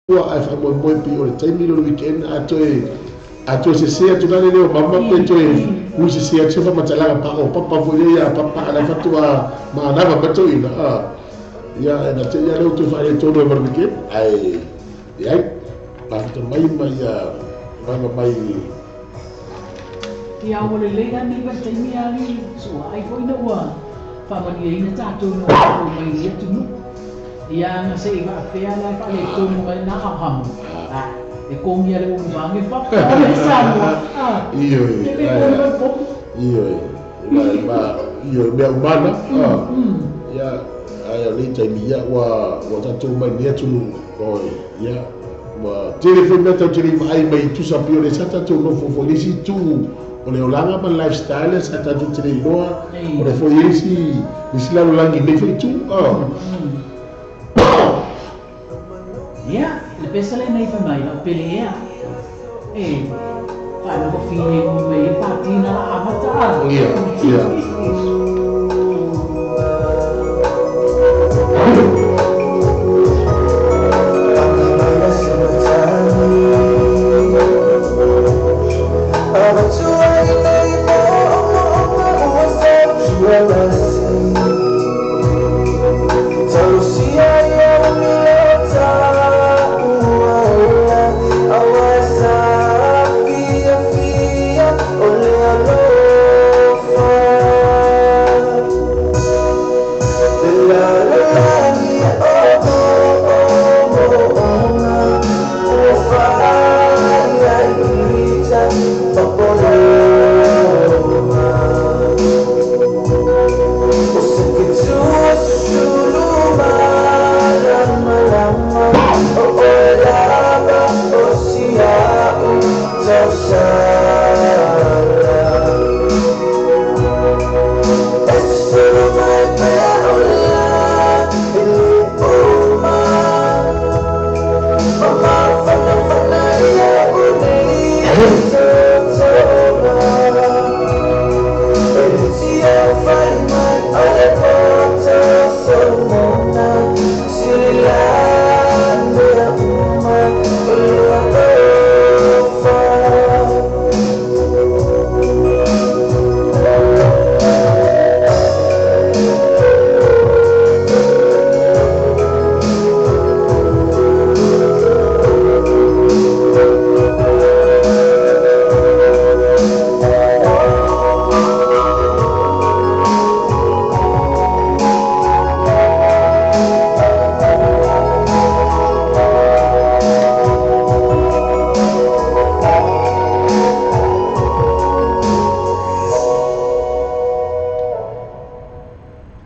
Ua ae faamoemoe pei o le taimi lea o le weekend a toe a toe sese atu la le leo mama pe toe ui sese atu se faamatalaga paopapa foi lea ia papa a o la e faatoa manava mai toeaina a. Ia e na te i lava lea ua toe faaletonu ai ma le weekend ae leai mafuta mai ma ia vaega mai. Ia ua lelei la lenei vaitaimi alii suaai foi ina ua faamanuiaina tatou ina ua tatou mai i atunuu. Ia ana se i faapea la e faaletonu mai lena hamohamo, a e kogia le ulu mange papa o le Samoa, a Ioe, e le koni mai popo. Ioe, ma, ma, ioe, mea uma na, a, ia, ae o lenei taimi, ia, ua, ua tatou mai i lenei atunuu, oi, ia, ua tele foi mea tatou te le i vaai mai tusa pei o lea sa tatou nofo foi i le isi itu o le olaga ma le lifestyle sa tatou te le iloa, o lea foi e i ai isi, isi lalolagi i lenei foi itu, a. Ia, le pesa lenei fai mai lau pele ea. E faalogo filemu mai ai pati na la amata a. Ia, ia.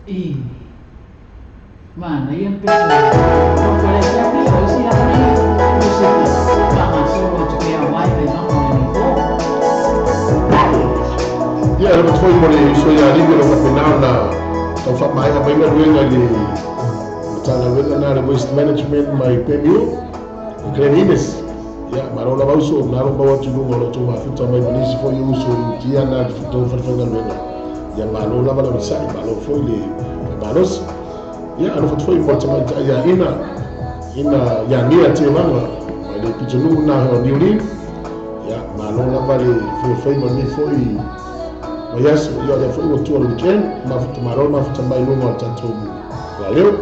I manaia le pesa o le siaki o isi lava nei musika faagasolo atu pea aua e vaivama o lenei po. Ia, e lava foi mo le uso ia Alii o lo o faapena ona tau faamaea mai galuega i le Matagaluega lena a le Waste Management mai Pemio, i Glen Innes. Ia, malo lava uso, malo maua atu i luga o lo outou mafuta mai ma nisi foi o uso i utia na i le tou falefaigaluega. Ia, malo lava le onosai, malo foi le malosi. Ia, alofa atu foi mo le tamaitai ia Ina, Ina ia Nia Tevaga, mai le pitonuu na o Niulii. Ia, malo lava le faifai ma lenei foi vaiaso. Ia, o lea foi ua tua le weekend, mafuta malo le mafuta mai i luga o le tatou laleo.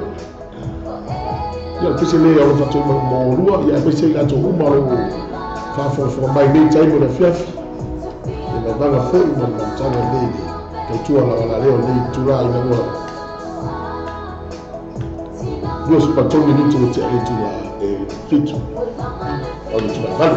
Ia, o le pese lea alofa atu ai mo olua, ia aemaise i latou uma o lo o faafogafoga mai i lenei taimi o le afiafi. Ia vaimaga foi ma le malutaga lenei i le tautua lagalaleo i lenei itula ina ua 23 minute ua tea le itula e 7 o le itula e 8.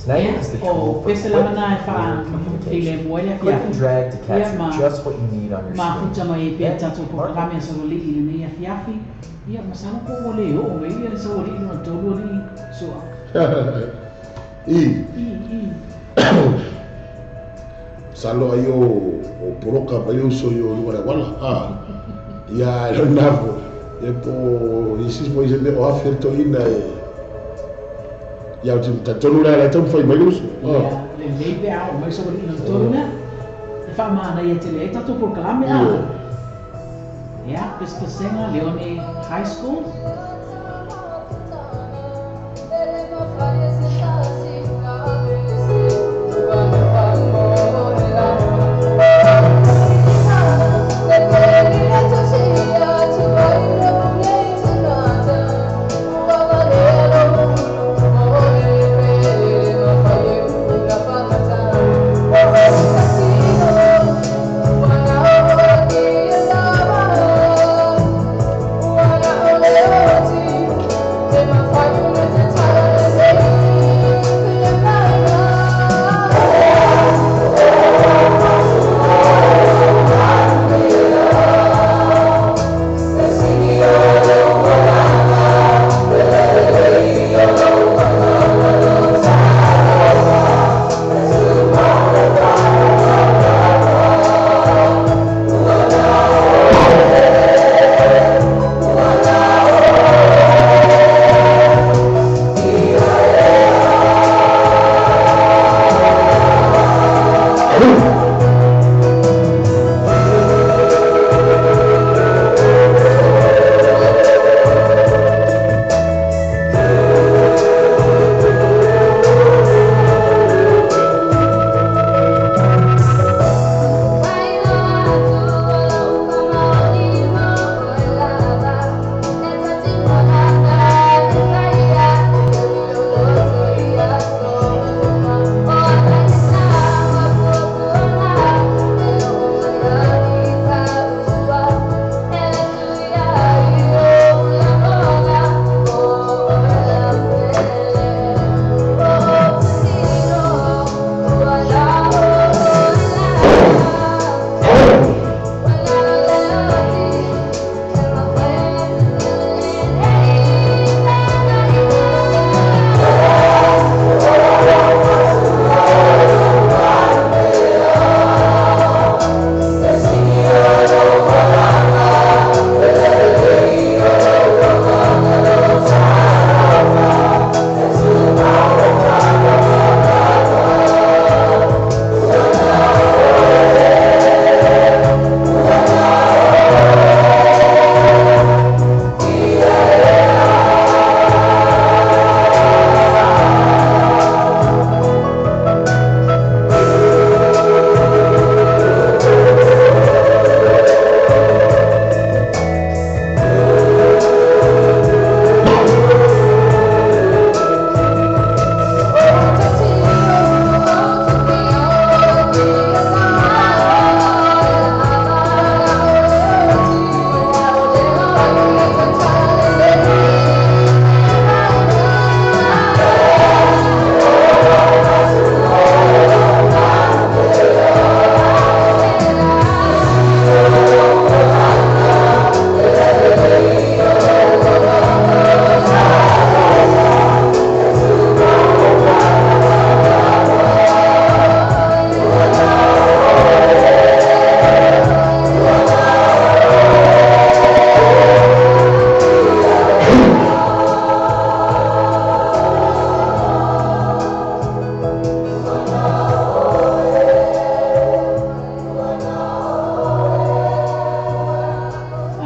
Snagging Ia, is the o tool for pesalama quick, na e clear faafilemua communication. ai le Click and afiafi. drag to Ia capture ma just what you need on your mafuta screen. mai ai pea Then, tatou mark polokalame it. a Saualii i lenei afiafi. Ia, masalo po ua le oo mai ia le Saualii lona tolu alii Su'a. I. I, i. Masalo ai o poloka mai le uso i o luga o le auala. Ia, e lona fo. Ia po o isi foi se mea o afe le toeaina e ia ou te talitonu la e taumafai mai le uso. Ia, lelei pe a oo mai Saualii lona tolu lea. E faamanaia tele ai tatou polokalame a. Ia, pesepesega, Leone High School.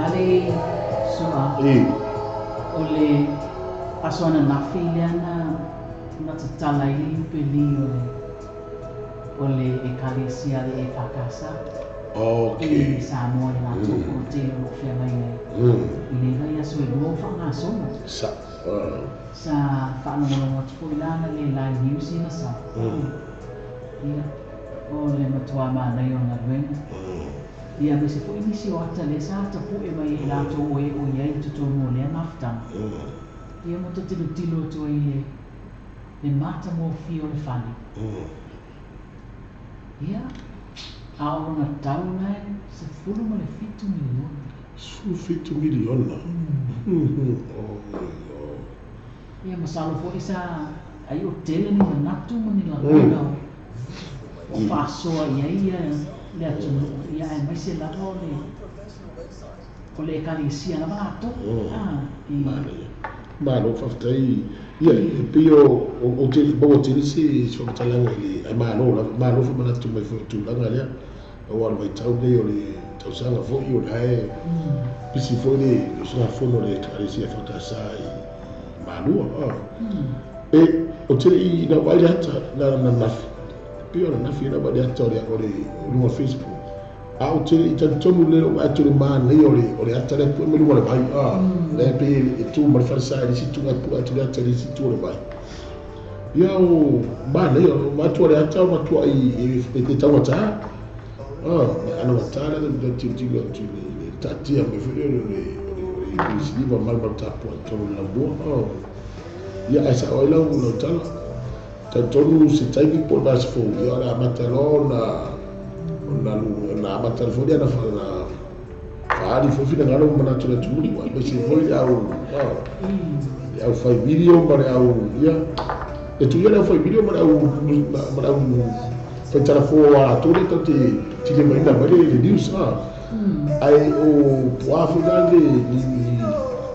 Ale Su'a, o le aso ananafi lea na tatala ai le iupeli o le Ekalesia a le EFKS i Samoa i le latou polotele o lo o feagai ai i nei vaiaso e lua o faagasolo. Sa faalogologo atu foi la ana le live news ia na sau. Ia, o le matua manaia o le galuega. Ia, aemaise foi nisi o ata lea sa tapue mai e i latou o e o i ai i totonu o lea mafutaga. Ia, ma ta tilotilo atu ai i le Le matagofie o le fale. Ia, a o lona tau la e $17 miliona. 17 miliona. Ia, masalo foi sa ai o tele ni manatu ma ni lagona o faasoa i ai ia le atunuu, ia aemaise lava o le ekalesia lava latou. Malo faafetai. Ia, e pei o te maua tele se faamatalaga i le, ae malo lava, malo faamanatu mai foi i le tulaga lea. Aua o le vaitau lenei o le tausaga foi, o la e pisi foi le usugafono a le Ekalesia EFKS i Malua. E, ou te le i na vaai le ata na ananafi, e pei o ananafi na vaai le ata o le luga o Facebook. A ou te le i talitonu lelei lou vaai atu i le manaia o le ata lea pue mai luga o le vai. Lea e pei e tu ma le falesa i le isi itu ae pue atu le ata i le isi itu o le vai. Ia o manaia, o matua le ata o matuai e taugata. Anogata le le tilotilo atu i le taatia mai foi lea o le siliva ma le tapuai i totonu o le laumua. Ia ae sao ai lau tala. Talitonu se taimi po o le vaiaso fou, ia o le a amata loa ona amata foi lea na faaali foi finagalo ma manatu o le atunuu, aemaise foi le au fai video ma le au, ia, e tuia le au fai video ma le au fai talafo a latou lea tatou te tilimaina mai le news. Ae o poa foi la le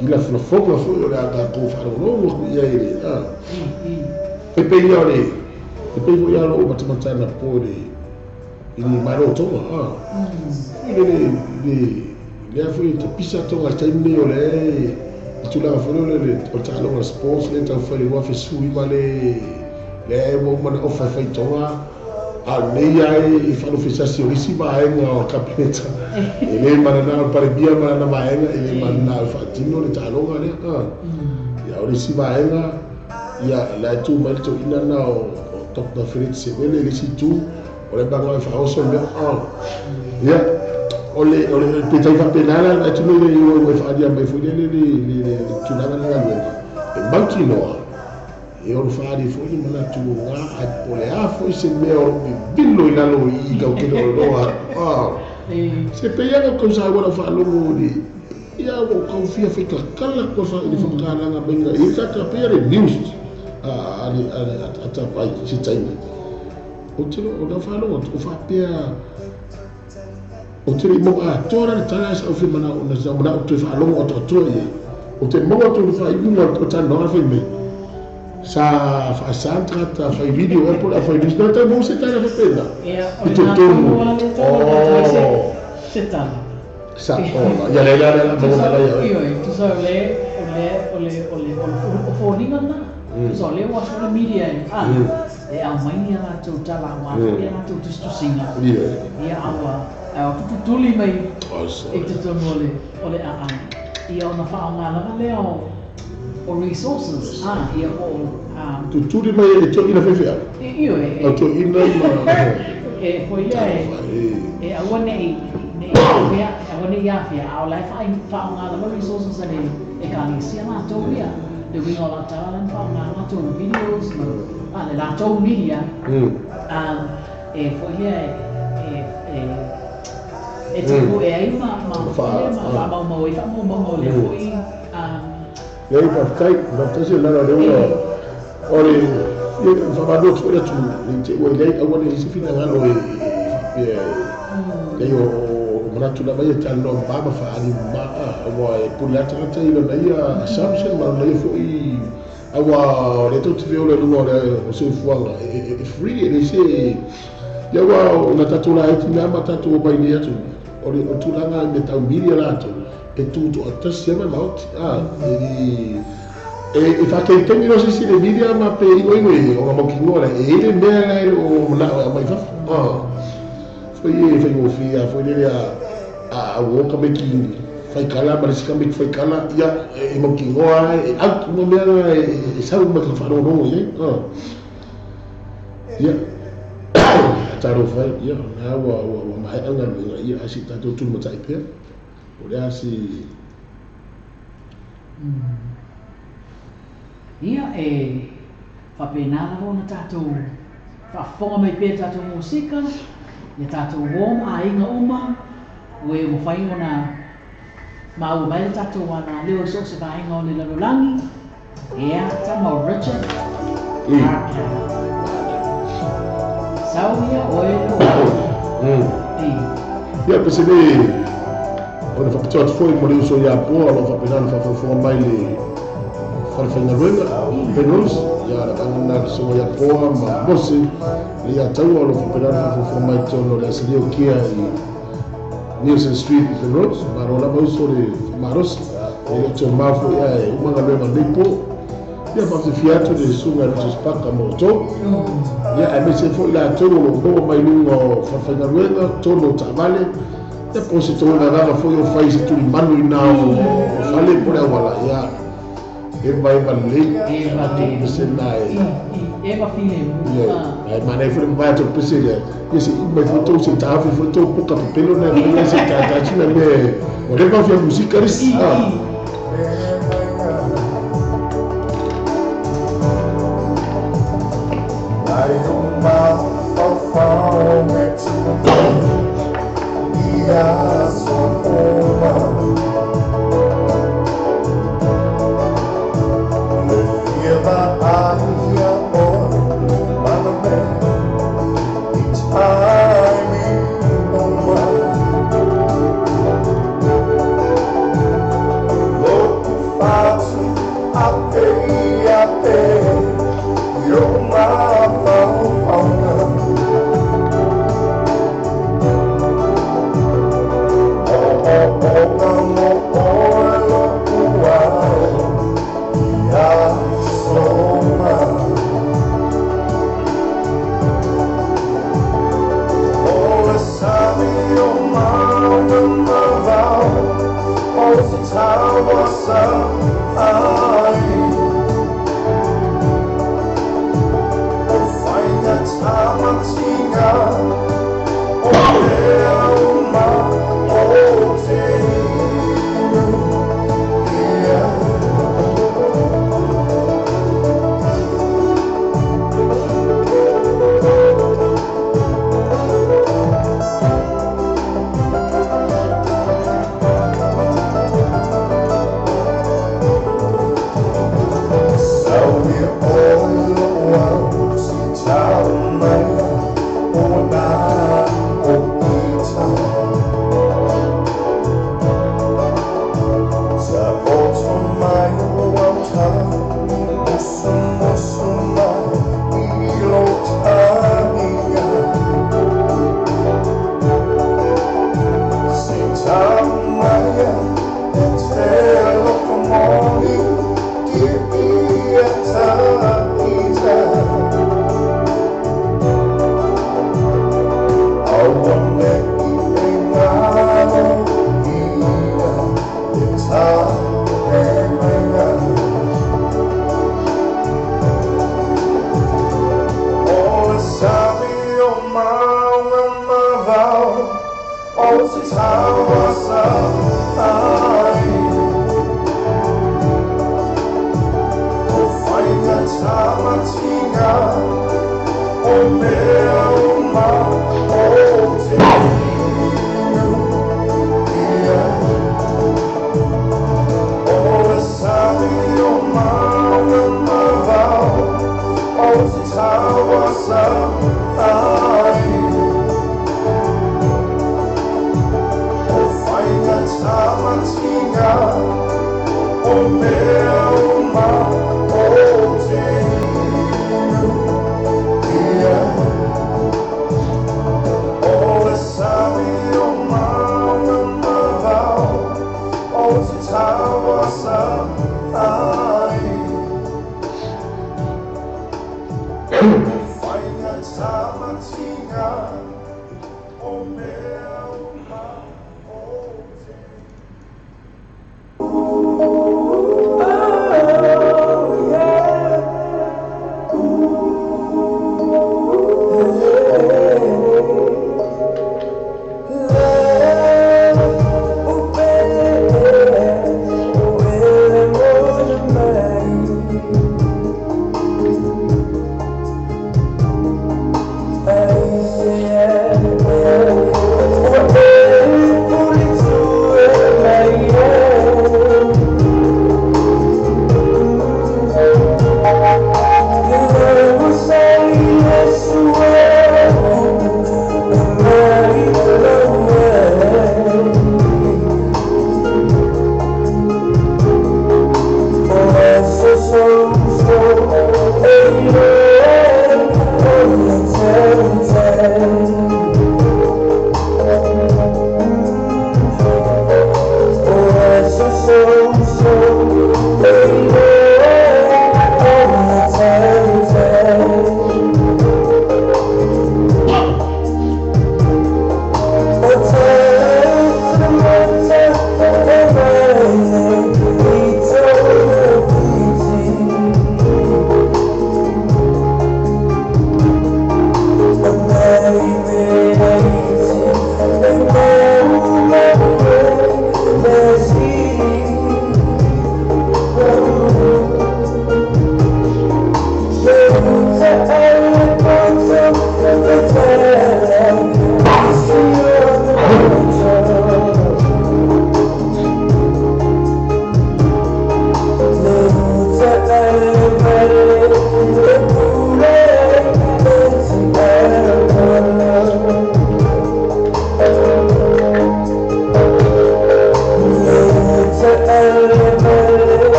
i lafolafoga foi o le a tatou faalogologo atu i ai le e pei ia o le e pei foi ia lou matamata na po i le Malo o Tonga. Le lea foi te pisa Tonga i taimi nei o le i tulaga foi lea o le taaloga sports lea tau fai le 2019 le ua uma ona ofa e fai Tonga. A nei ai e faalofesasi o isi vaega o Kapeneta e le manana o le Palemia ma lana vaega e le manana o le faatino le taaloga lea. Ia o le isi vaega ia la e tu mai le toeaina lena o Dr. Felix Sewele i le isi itu o le baga e faaoso mea. Ia o le pe tai faapena la le atunuu le ua faaalia mai foi lea le tulaga le galuega e mautinoa e ono faaalia foi ni manatu ga ae po o le a foi se mea o loo vivilo i lalo i tautele o loa. Se pei lava kou saua lau faalogo i ia ua kau fia faikalakala koa i le faamatalaga mai i tata pei le news a le ata ai se taimi. O te o lau faalogo o faapea o te le mo atoa le tala sa o fi mana o na sa mana o te faalogo atoa atoa i o te maua atu le faaiuga o talanoaga fai mai sa faasanta ta fai video e po o le fai news na tau mo se tala faapena Ia, o i le totonu o se tala. Sa o ia le la la mo mala ia. Ioe, tusa o le o le o le o le o foliga na. Tusa o le ua social media e e aumai ia latou tala aua foi ia latou tusitusiga. Ia aua ae o tututuli mai i totonu o le aai. Ia ona faaaoga lava lea o resources ia po o tutuli mai e toeaina faifeau. Ioe. O toeaina ma e foi lea e aua nei afea, aua nei afea, a o la e faaaoga lava resources a le ekalesia latou ia. Le uiga o lau tala la na faaaoga latou videos ma le latou media e foi lea e tupu e ai ma faamaumau ai faamaumauga o lea foi. Nei, faafetai, faafetai se lala lea ua o le faamalo atu foi le atunuu i te ua i ai aua ne i se finagalo e faapea e o manatu lava ia talanoa ma faaali ma aua e pule lava tagata i lona ia assumption ma lona ia foi aua o le tou te feola i luga o le soifuaga e free e le se ia ua na tatou laiti mea ma tatou omai nei atu o le tulaga i mea tau media latou e tu toatasi ai ma maoti e faakemikemi loa sisi le media ma pe igoigo e ona mautinoa lea e i ai le mea la e le o manao e aumai fafo foi e faigofie a foi lele a uo tamaiti faikala ma le isi tamaiti faikala ia e mautinoa e out uma mea la e sau ma ka faalogologo i ai ia talofa ai ia na ua maea galuega ia ae se i tatou tulimatai pea o le a se. Ia e Faapena lava ona tatou faafofoga mai pea i tatou musika, ia tatou uo ma aiga uma, ua e mafai ona maua mai le tatou alaleo i so o se vaega o le lalolagi. Ea, tama o Richard Parker. Sau ia oe lo ai. Ia, pe se le o le faapitoa atu foi mo le uso ia Apoa o lo o faapena ona faafogafoga mai i le fale faigaluega Penrose, ia le vaega lena le susuga ia Poa ma Mose le ia Taua o lo o faapena ona faafogafoga mai i totonu o le asalia o Kia i Nielsen Street i Penrose. Malo lava uso le faamalosi, e le o toe mamao foi ae uma galuega o lenei po. Ia faafefia atu le susuga ia Richard Parker ma outou, ia aemaise foi latou o lo o maua mai luga o falefaigaluega, totonu o taavale, ia po o se tou agaga foi o fai se tulimanu i na o fale po o le auala, ia eva eva lelei. Eva lelei. Pese na e. Eva filemu. Ia, ae manaia foi le mavae atu o le pese lea, ia se i mai foi tou se taofi foi tou poka pepelo na e mai se tata sina me ua leva fia musika risi.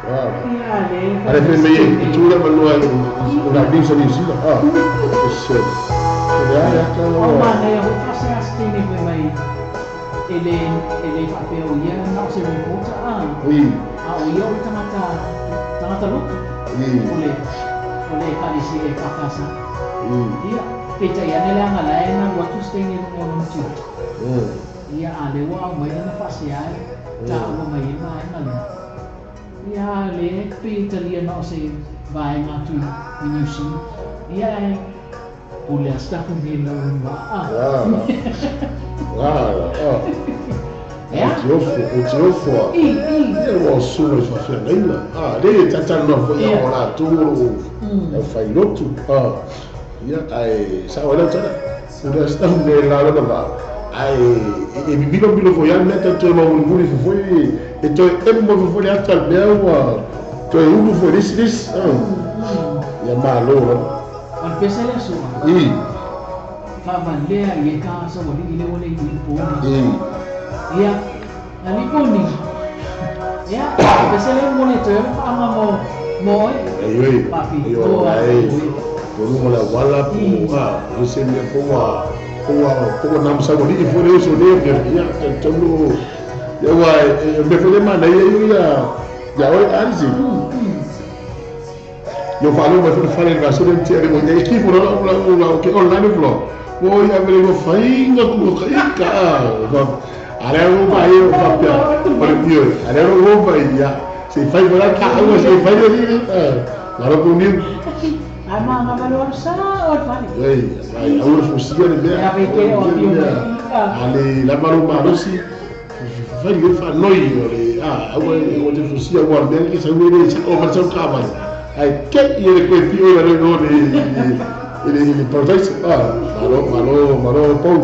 Ia le Ale fai mai e tu le manoa i la bisa ni sila. Ah. Se. Ya ya ka. O manaia foi faasea se taimi fai mai e le e le faapea o ia na o se reporter a. Ui. A o ia o le tagata tagata lotu. Ui. O le o le ekalesia EKKS. Ui. Ia, peitai ane leaga la e na alu atu se taimi i luga o lona tiute. Ia, a lea ua aumai lana faasea e taua mai ai le vaega lea. Ia, a lea e pei e talia na o se vaega atu i New Zealand. Ia, ae pule lava si tatou mea i lau vaa. Ia. Ou te ofo, ou te ofo a. I, i. Ia ua susuga i faafeagaiga. Ah, lea e talatalanoa foi ia o latou o lo o aufailotu. Ah, ia, ae sao ai lau tala. Pule lava si tatou mea i la lona vaa. Ae e mimilo milo foi lava le mea tatou toe maumulimuli ifo foi, e toe emo ifo foi le ata o le mea ua toe ulu foi le isi le isi. Ah, ia malo lava. O le pese lea su'a. I. Faavalea i e ka saualii lea ua le i i le po nei. I. Ia, alii poni. Ia, o le pese lea mo le toe o le faaga mo mo oe. Ai oi, Faapitoa ai lava i oe. po luga o le auala po a o se mea po ua po ua po ua namasaualii foi le uso nei mea ia talitonu ia ua e mea foi lea manaia ia ia oe Alisi Yo faalogo mai foi le fale i le vasele ma tea le mo e kifu la lau lau lau ke online flo. O ia vele mo fainga ku ka ika. Ale o ba e o fa pia. O le pio. Ale o ba ia. Se fai wala ka au se fai le ni. Ngaro ku ni. Ai ma nga malo alu sa o le fale. Ei, ai au le fusia le mea. Ia ve ke o pio mai. Ale la malo malosi. Fai le fa noi o le a au o te fusia o le mea ke sa ue sa o ma sa ka mai. Ai ke i le koe pio ia le no le le le paradise. Ah, malo malo malo Paul.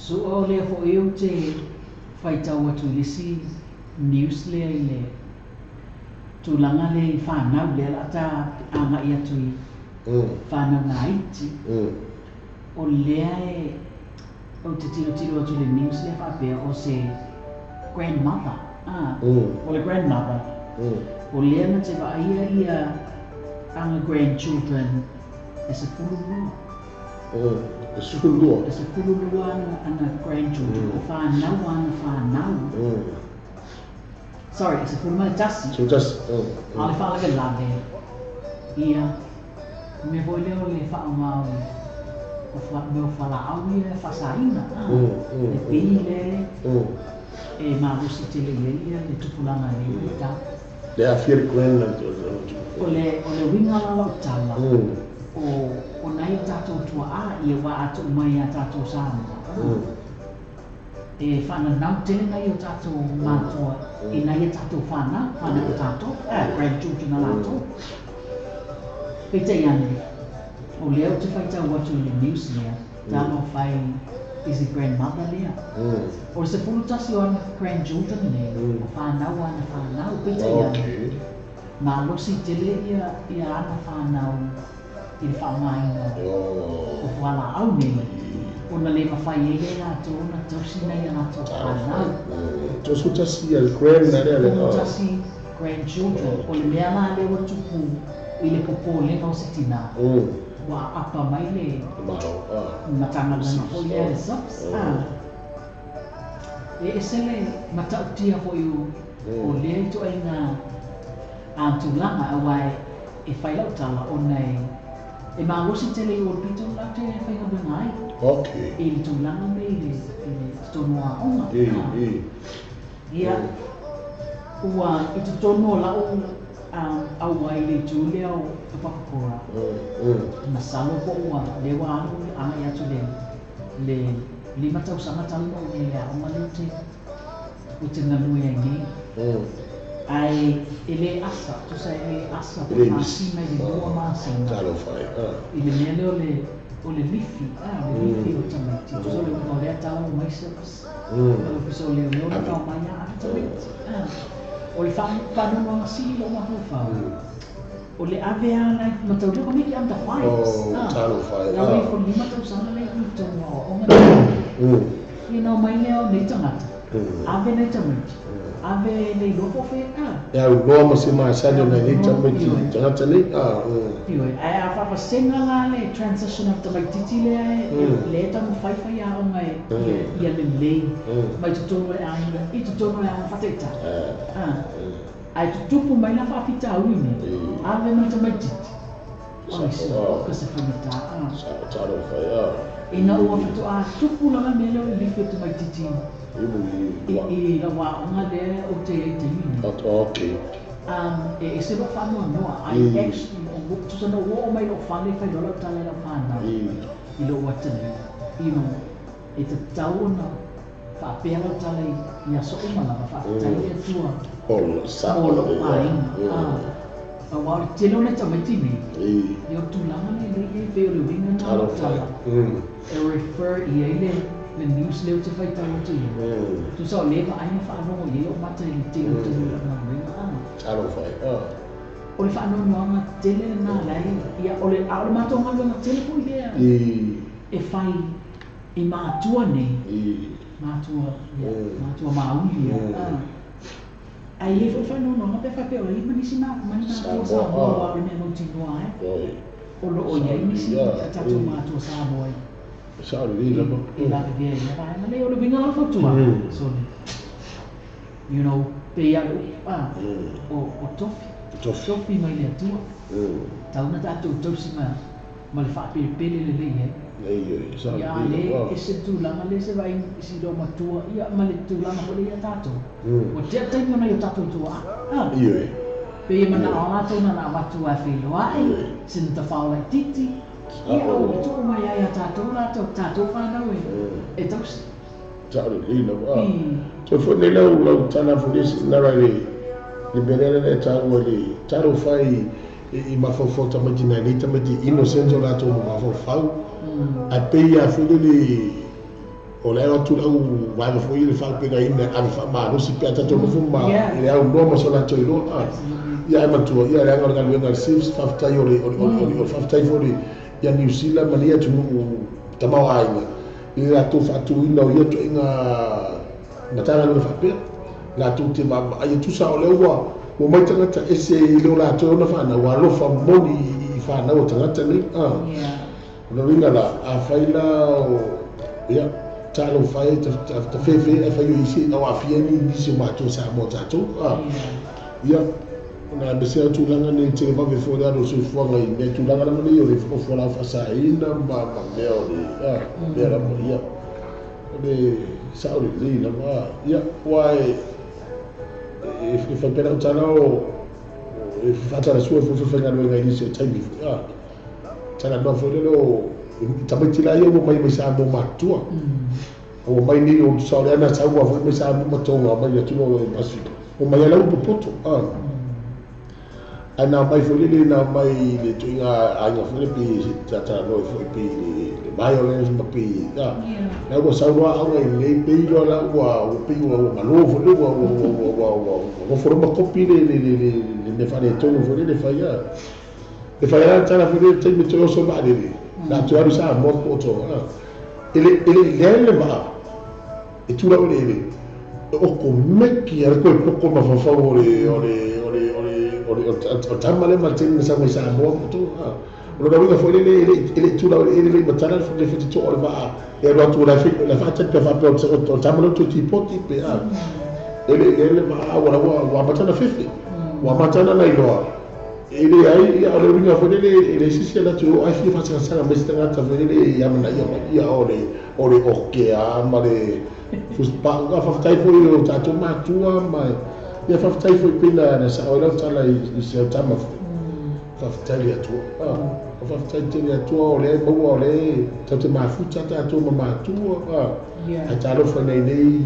Su'a o lea foi ou te faitau atu i le isi news lea i le tulaga lea i fanau lea o le a ta agai atu i fanau laiti. O lea e ou te tilotilo atu i le news lea faapea o se grandmother, o le grandmother, o lea na te vaaia ia ana grandchildren e 12. E 12. E 12 ana grandchildren, o fanau ana fanau. Sorry, e 11. 11. A o le faalavelave, ia, mea foi lea o le faaaoga o mea o fualaau ia e faasaina, le pi lea e malosi tele i ai ia le tupulaga i lenei vaitau. Le aafia le grand. O le uiga la o lau tala, o nai o tatou tuaa ia ua atu mai ia tatou Samoa, e faananau tele nai o tatou matua i nai a tatou fanau, fanau o tatou, grandchildren a latou. Peitai ane, o lea ou te faitau atu i le news lea, talofa e i se grandmother lea. O le 11 o ana grandchildren nei, o fanau ana fanau, peitai ane, malosi tele ia ana fanau i le faaaogaina o fualaau nei, ona le mafai ai lea latou ona tausi nai a latou fanau. 11 ia le grand na lea le. 11 grandchildren. O le mea la lea ua tupu i le popolega o se tinā, ua aapa mai le Matagaluega foi lea le SAPS. E ese le matautia foi o lea ituaiga tulaga, aua e fai lau tala ona e malosi tele i o le pito lau te faigaluega ai i le tulaga nei i le totonu o aoga. Ia, ua i totonu o lau auai i le itu lea o Papakura, masalo po ua lea ua alu agai atu le 5 tausaga talu ona ou i ai i le aoga lea ou te galue ai nei. Ae e le asa, tusa e le asa po o le masina i le 2 masina i le mea lea o le lifi, o le lifi o tamaiti. Tusa o le uiga o lea tala ua mai SAPS, o le ofisa o leoleo na tau mai ave tamaiti. O le faanoanoaga sili i lou mafaufau, o le ave lava nai mataulia tamaiti under fives. Lau ifo i le 5 tausaga lea i totonu o aoaoga nei. Ia na omai lea o nei tagata, ave nai tamaiti, ave le iloa po o fea. E aunoa ma se masani o nai nei tamaiti tagata nei. Ioe, ae a faavasega la le transition o le tamaitiiti lea lea e taumafai fai aoga ia lelei mai totonu o le aiga i totonu o le aoga faataitai. Ae tutupu mai la faafitauli nei, ave mai tamaitiiti. Ai se oka se faigata. Ina ua faatoa tupu lava le mea lea o le lifi o tamaitiiti i lau aoga lea ou te i ai i taimi nei. E ese lou faanoanoa. I actually, tusa na ou oo mai lou fale fai loa lau tala i lau fanau i lou atalii. You know, e tatau ona faapea lau tala i aso uma lava, faafetai le Atua mo lou aiga. Aua o le tele o nai tamaiti nei, ia o le tulaga lea lea e i ai, pei o le uiga lena o lau tala e refer i ai le news lea ou te faitau atu i ai. Tusa o lea vaai ma faalogo i ai lou mata i le tele o taimi o lau galuega. O le faanoanoaga tele lena la e, ia o le, a o le matou galuega tele foi lea e fai i matua nei, matua, ia, matua mauli ia. Ae i ai foi le faanoanoaga pe faapea o i ai ma nisi ma ni matua Samoa aua o le mea mautinoa ai, o lo o i ai nisi a tatou matua Samoa i lavevea i lea vaega. Leai, o le uiga la o le fautuaga, sorry, you know, pei lava o o tofi, tofi mai le Atua, tau na tatou tausi ma le faapelepele lelei ai. Ia, a le ese le tulaga lea se vaai i si loomatua, ia, ma le tulaga foi lea ia tatou. Ua tea le taimi o nai o tatou tuaa. Pei e manao latou na ona avatu lava e feiloai, sina tafao laitiiti, ia, a ua tuu mai lava ia tatou latou, tatou fanau e tausi. Sao lelei lava. Toe foi nei lau lau tala foi lea nara i le mea lea lea e taua i le talofa i mafaufau tamaiti nai nei tamaiti innocent o latou mafaufau. Ae pei lava foi lele O le alo atu le au vaega foi le faalupegaina e ave faamalosi pe a tatou nofo ma i le aunoa ma so latou iloa. Ia ae manatua, ia leaga o le galuega a le SIDS, faafetai o le o le o le faafetai foi i ia Niu Sila ma nei atunuu tamaoaiga i le latou faatuina o ia ituaiga Matagaluega faapea, latou te vaavaai, e tusa o lea ua omai tagata ese e le o latou e ona fanau, ua alofa moni i fanau a tagata nei. O lona uiga la, afai la o, ia, talofa e, ta fefe ae fai o isi au aafia ai nisi o matou Samoa tatou. Ia, ona aemaise lava tulaga nei tele vave foi le alu o le soifuaga i mea tulaga lava nei o le fualaau faasaina ma mea o le, mea lava ia. O le sao lelei lava, ia, aua e fai pea lau tala o e faatalasua foi faigaluega i nisi o taimi foi, a talanoa foi lele o tamaiti la ia ua mai mai Samoa matutua. Ua mai nei o tusa o lea na sau foi mai Samoa ma Tonga mai le atunuu o le Pasefika. Ua mai ala upu poto. Ae na mai foi lele na mai i le ituaiga aiga foi lele pei se talanoa foi pei le violence ma pei la ua sau loa aoga i nei pei loa la ua pei ua malo foi lele ua ua ua ua ua nofo loa ma kopi le le le le le mea faaletonu foi lele fai a e fai a tala foi lele taimi toe oso vaalele la toe alu Samoa po o Tonga e le e le leai le vaa e tula o le ele o komeki a le koe poko mafaufau o le o le o le o le o le o le tama lea ma le taimi na sau mai Samoa ma Tonga. O lona uiga foi lele e le i tula o le ele le i matala le fetitoa o le vaa e alu atu o la e faatali pe faapea o le tama lea ua toe tipoti pe a. E le i leai le vaa ua ua amata ona fefe. Ua amata ona lailoa. E leai, ia o le uiga foi lele e leai se isi e alu atu i o ae fia faasagasagamai se tagata foi lele e amanaia mai ia o le o le okea ma le fusipau. A faafetai foi i o tatou matua ma ia faafetai foi pei na sao ai lau tala i si au tama foi. Faafetai i le Atua. Faafetai tele i le Atua o lea e maua o lea e tatou te mafuta tatou ma matua. Ae talofa nei nei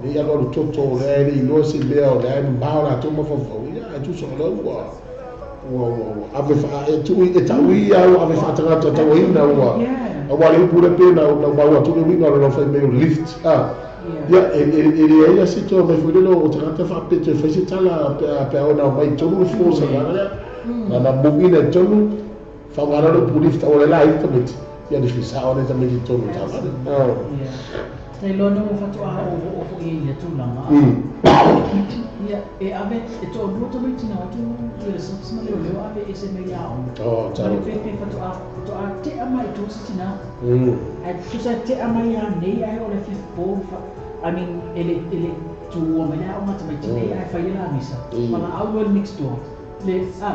nei alualu toto o lea e le iloa se mea o lea e mamao latou mafaufau. Ia ae tusa o lea ua ua ua ua ave faa e tuu e tau ia ua ave faatagata tauaina ua aua le upu lea pei na maua atu le uiga o le fai mai o lift ia e e leai la se toe mai foi lele o tagata faapea toe fai se tala pe a pe a ona omai i totonu le force o le vaega lea na na muina i totonu faaaoga loa le upu lift aua le la ai le tamaiti ia le fisao le tamaiti i totonu o taavale. Tailoa na ua faatoa oooo foi i ia tulaga. Ia, e ave, e toalua tamaiti na o atu i le SAPS ma leoleo ave ese mai le aoga. Oh, Ma le pepe faatoa, faatoa tea mai i tua se tina. Ae tusa e tea mai lava nei ae o le afiafi po, I mean, e le, e le tuua mai le aoga a tamaiti nei ae fai le lamisa. Valaau loa le next door, le, a,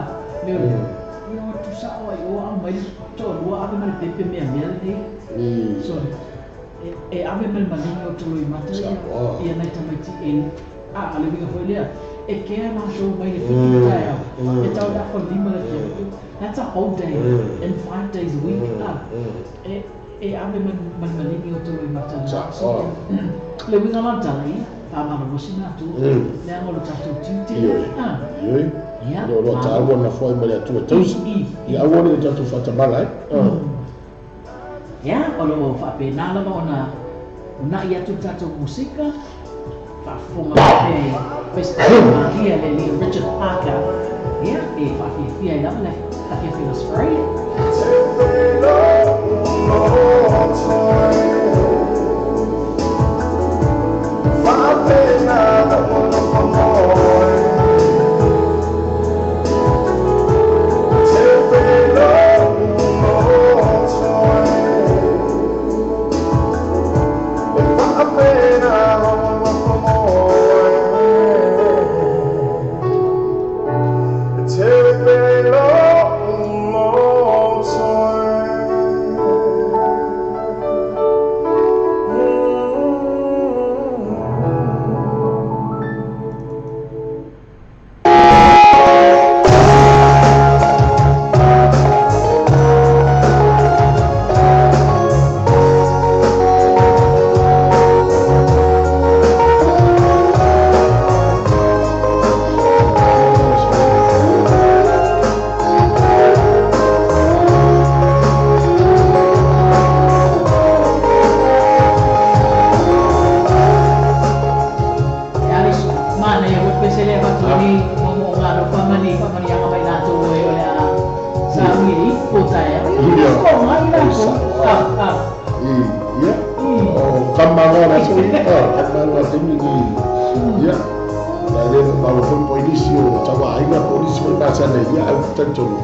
leoleo. Ia o atu sao ai o aumai le toalua ave ma le pepe meamea lenei. Sorry. E ave ma le maligi o Toloimata ia, ia nai tamaiti e, a, a le uiga foi lea, e kea latou mai le 7 taeao, e tau i le afa 5 le afiafi. That's a whole day and 5 days a week. A, e, e ave ma, ma le maligi o Toloimata na. So, le uiga la tala ia, faamalolosi matou, leaga o le tatou tiute. A, Ioe. Ia, O lo taua na foai mai le Atua tausi. Ia aua ne i tatou faatamala ai. Ia, o lo o faapena lava ona una'i atu le tatou musika, faafofoga mai pea i Pesetaia Maria le alii Richard Parker, ia, e faafiafia ai lava le afiafi o le Aso Faraile. Ko ngai la ko. Ah ah. Ia. O kamanga la so ia. Kamanga te mi ni. Ia. La le ma lo foi po o tawa ainga po nisi foi masane ia au tantonu.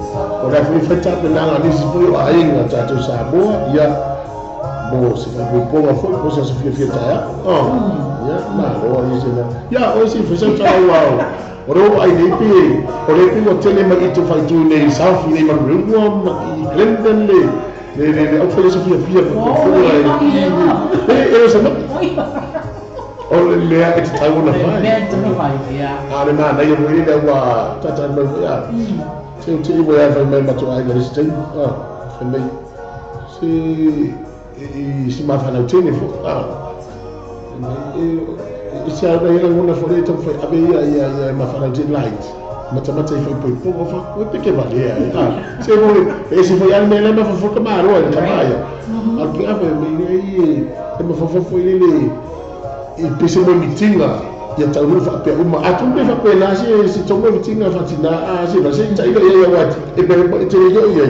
O la foi foi tape nanga nisi foi o ainga tatou Samoa ia. Mo se fa foi ponga foi po se fia fia taia. Oh. Ia, ma lo ai se na. Ia, o se foi sa tau au. O ro ai nei pe, o le pe o tele mai i te whai tu nei South nei Marurua ma i Glendon le le le le au fai se fia fia Oh, e e se ma o le mea e te tau ona Le whai. mea te whai, ia. A le mana ia mo ile ua tata mai foi a. Se o te iwa ia whai mai matua ai le se tei. Ah, whai mai. Se i si mawhanau tene fo. Ah. E se au ia ngona fo le tau whai abe ia ia ia mawhanau tene light. Mata mata i whai poi ponga wha, o peke wale ai. Ah, se mo e se whai ane le mawha ka maro ai ka maia. A ki awe me i e mawha fo i le i pese mo mitinga ia tau fa pe uma atu pe fa pe la se se to mo mitinga fa tina a se va se ta ia ia wa e pe e te ia ia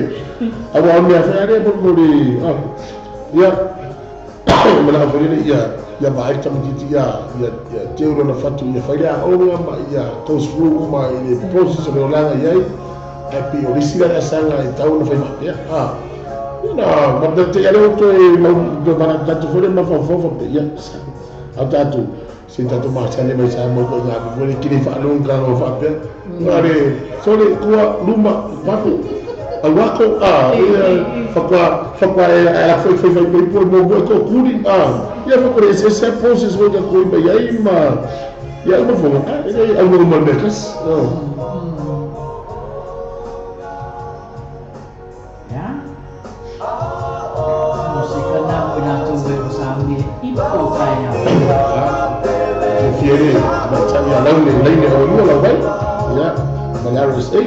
a wa me fa re mo mo le a ia ma la fa le ia ia ba ai tam ti ia ia ia te uro na fatu ia fa ia o ma ia goes through ma i le process o le ia e pe o le sila la sanga e tau na fa ma ia a na ma te ia le to e ma do ma ta tu fo le ma fa fa fa ia au tatu se tatu masane mai sa mo ko ngā mo le kiri fa along ka o fa pe are so le kua luma papu au ako a ia fa kwa fa kwa e a foi foi foi foi mo mo ko kuri a ia fa ko se se process wo ka ko mai ai ma ia ma fo a e au mo mo mekas oh. Ya. Musika na mo na tu we o sa mi ipo tai ya. Te fiere ma tani a laune leine o lua lau vai ia ma le RSA.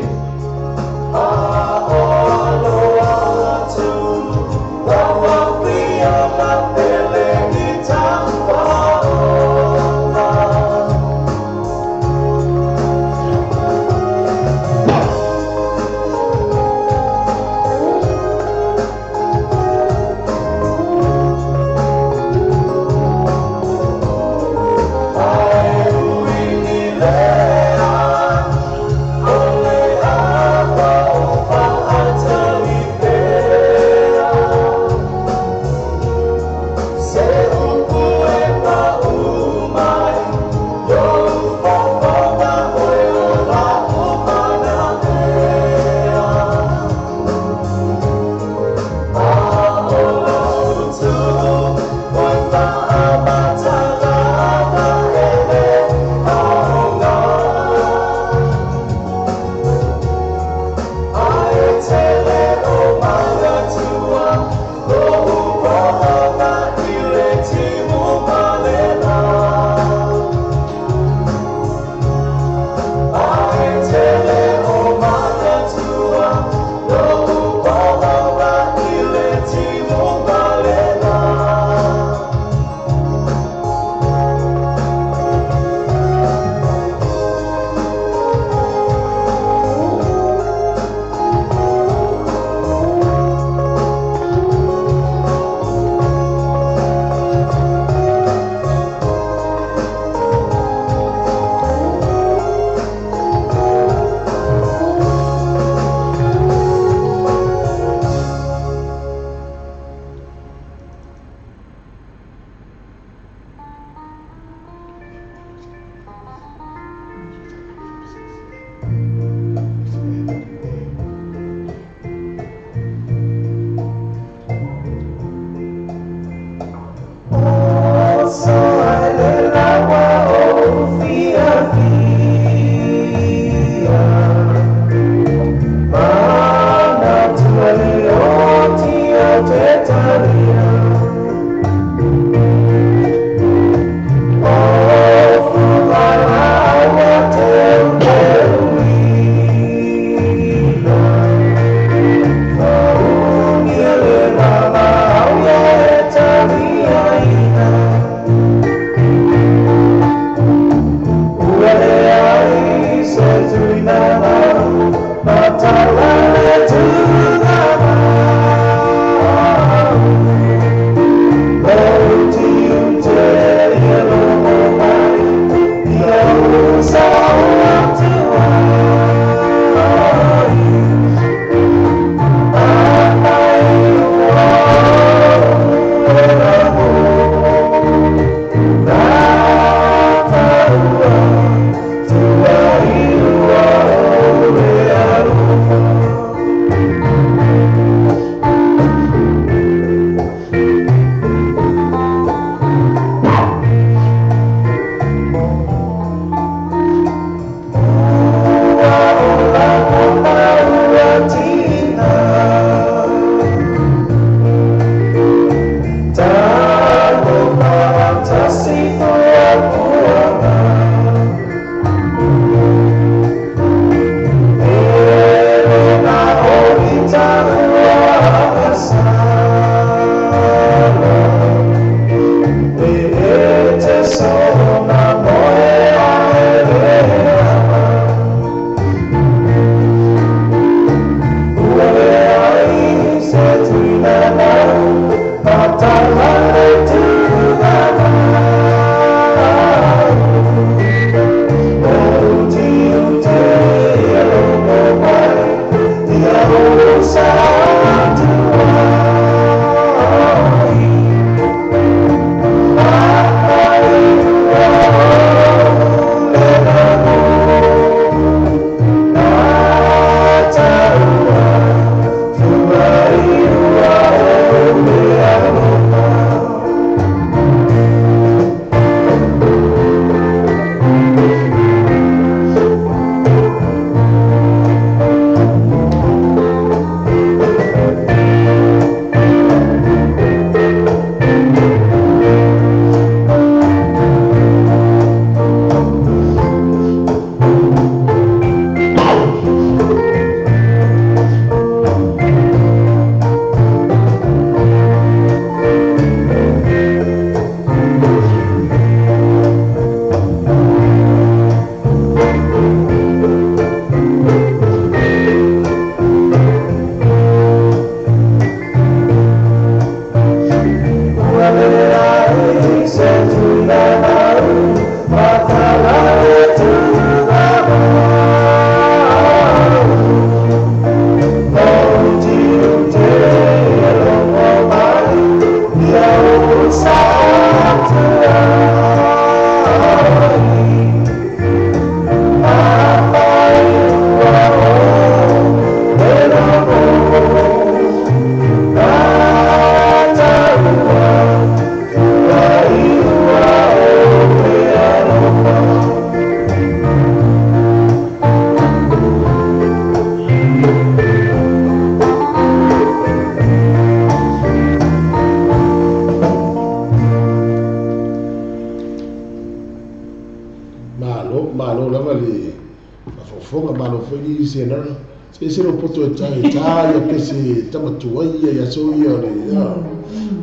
Se ese lou poto e ta e ta ia pese tama tuai ia i aso ia o le a.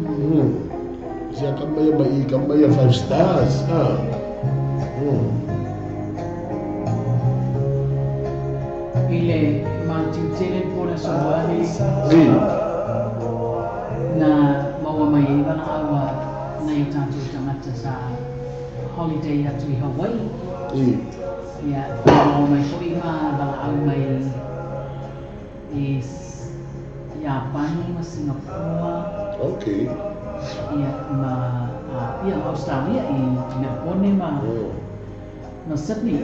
Mm. Se a kama ia mai i kama ia five stars a. Mm. I le matiutele po o le Aso Lua I. Na maua mai ai valaau a nai o tatou tagata sa holiday atu i Hawaii. I. Ia, maua mai foi ma valaau mai i Iapani ma Singapore. Okay. Ia, ma ia, ma Australia i Melbourne ma ma Sydney.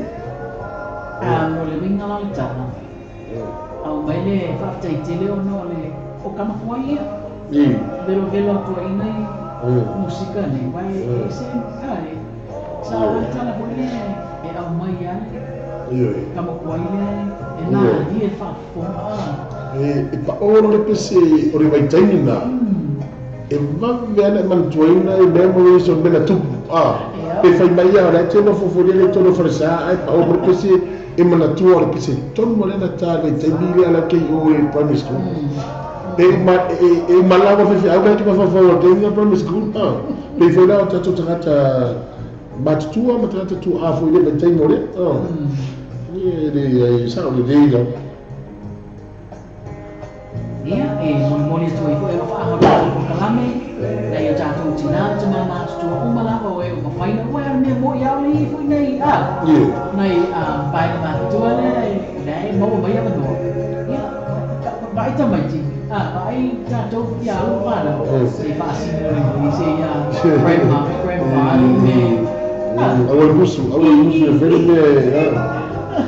A mo le uiga la o le tala, aumai le faafetai tele ona o le o kama koa ia. Velovelo atu ai nai musika nei, uae ese e sa o le tala foi lea e aumai lava le kama koa lea e malie le faafofoga. E paolo le pese o le vaitaimi na, e vave ana e manatuaina i memories o le mea na tupu. Pe fai mai ia o la e te nofo foi lea i totonu o falesa ae pao mo le pese e manatua o le pese tonu lea na ta i le vaitaimi lea la ke i o i primary school. E uma e uma lava faifeau lea ke mafaufau o le taimi na primary school. Pei foi la o tatou tagata matutua ma tagata tuaa foi i le vaitaimi o lea. E le sao lelei lava. Ia, e molimoli atu ai foi alofaaga o le tatou polokalame, nai o tatou tinā ma tamā matutua uma lava o e ua mafai ona, uae o le mea moni ʻaʻole i ai foi nai, a, nai vaega matutua lea e, lea e maua mai avanoa. Ia, vaai tamaiti, a, vaai tatou ia alo ma fanau, se i faasino lelei se ia grandma ma grandpa le mea, a. Aua le musu, aua le musu e fai le mea,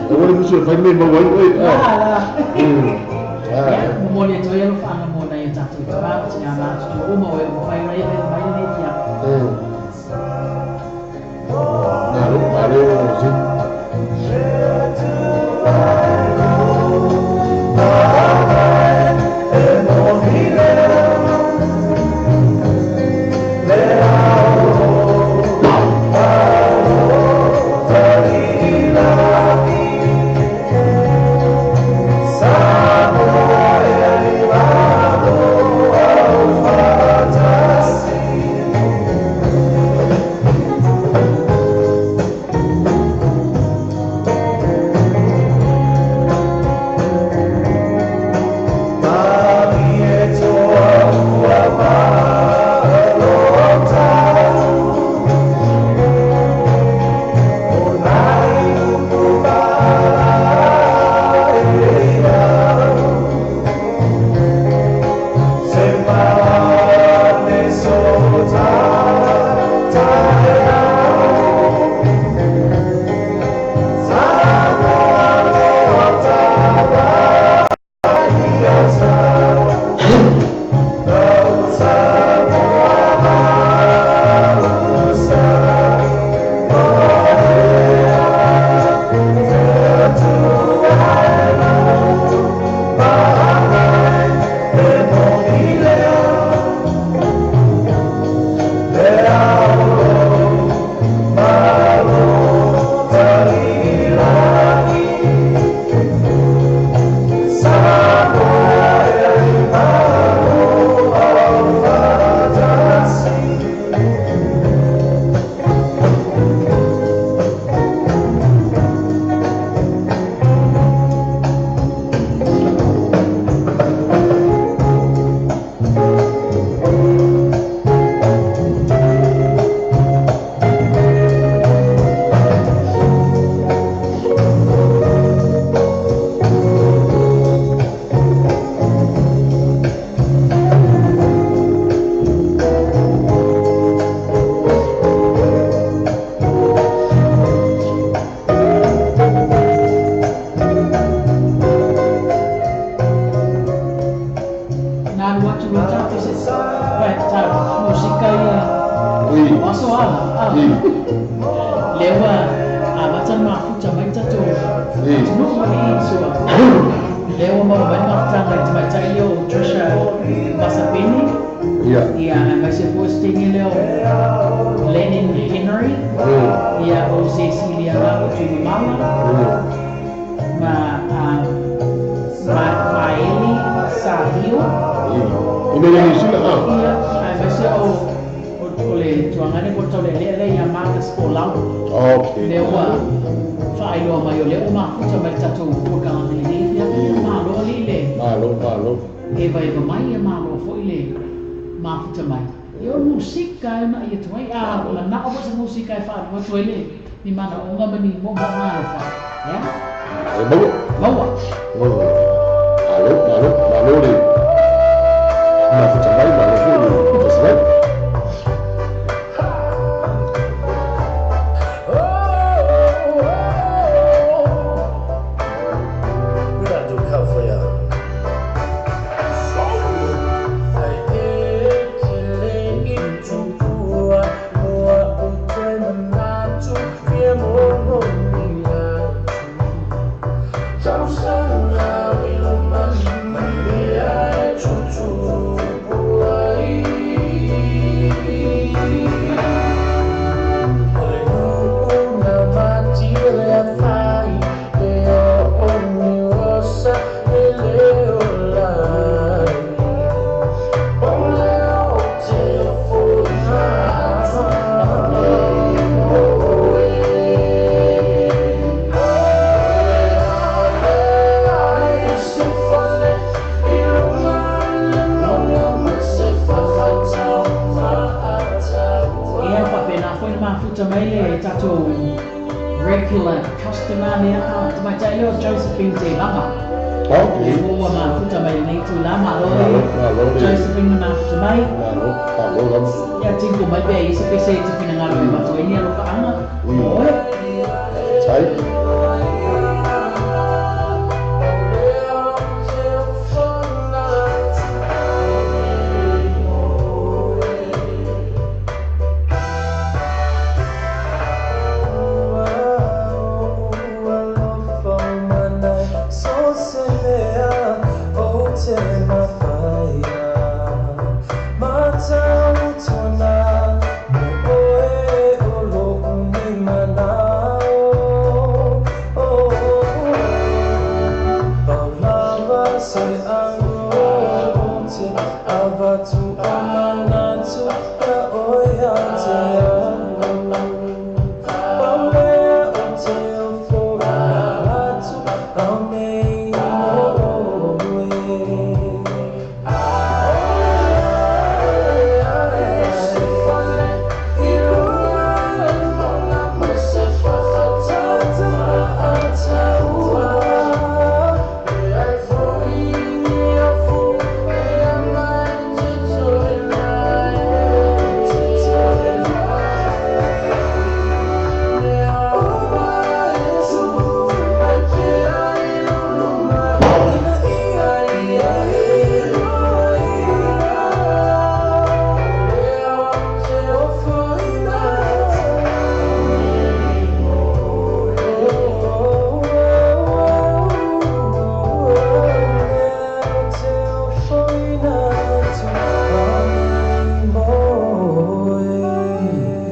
aua le musu e fai le mea e maua ai oe. La, la. Ia, momoli atu ai alofaaga mo nai o tatou tamā ma tinā matutua uma o e ua mafai ona ee mai lenei afiafi. Malo, malo, si. Na alu atu loa tatou se vai ta musika ia o aso ala a lea ua amata ona mafuta mai tatou atunuu ma i suaga lea ua maua mai le mafutaga i le tamaitai lea o Trisha Masapeni ia aemaise foi o se teine lea o Lennon Henry ia o Cecilia Tuimamala ma Maeli Sahiu. Ina ia Niu Sila a. Ia, aemaise o o le tuagane po o le taulealea lea ia Marcus Folau. Okay. Lea ua faailoa mai o lea ua mafuta mai le tatou polokalame i lenei afiafi. Ia malo alii le. Malo, malo. Evaeva mai, ia malo foi le mafuta mai. Ia o le musika e uunai atu ai, a manao foi se musika e faalu atu ai le ni manaoga ma ni moomooga alofa, ea? E maua. Maua. Malo, malo, malo le mafuta mai, malo foi le tasi mai. We gotta do a cover for y'all. Ia, faapena foi le mafuta mai le tatou regular customer lea a tamaitai lea o Josephine Tevaga. Okay. Lea foi ua mafuta mai lenei itula. Malo Malo, malo le. Josephine le mafuta mai. Malo, malo lava. Ia tinko mai pea i se pese e te finagalo e avatu ai ni alofaaga mo oe. Sai.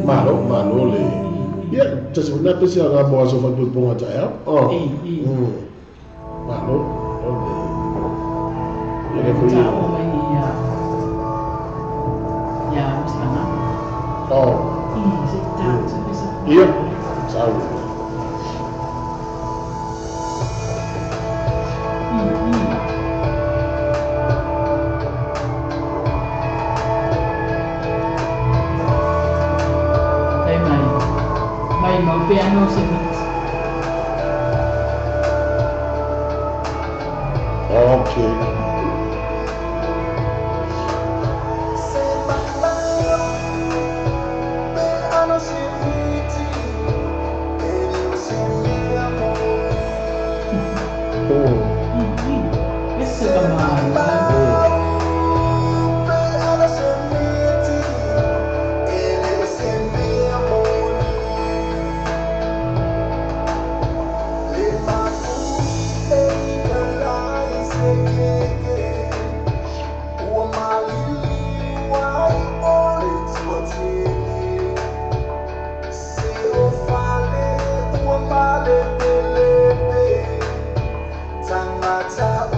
Malo, malo le. Ia, tasi foi na pese aga mo aso fai puipuga taeao. Oh. E, e. Malo, malo le. Ia le foi. Taua mai ia ia Amsterdam. Oh. I se ta se pese. Ia, sau. I, i. Tai mai. Mai mau pea no se mit. Okay. I, i. Ese ka malo. Tangata.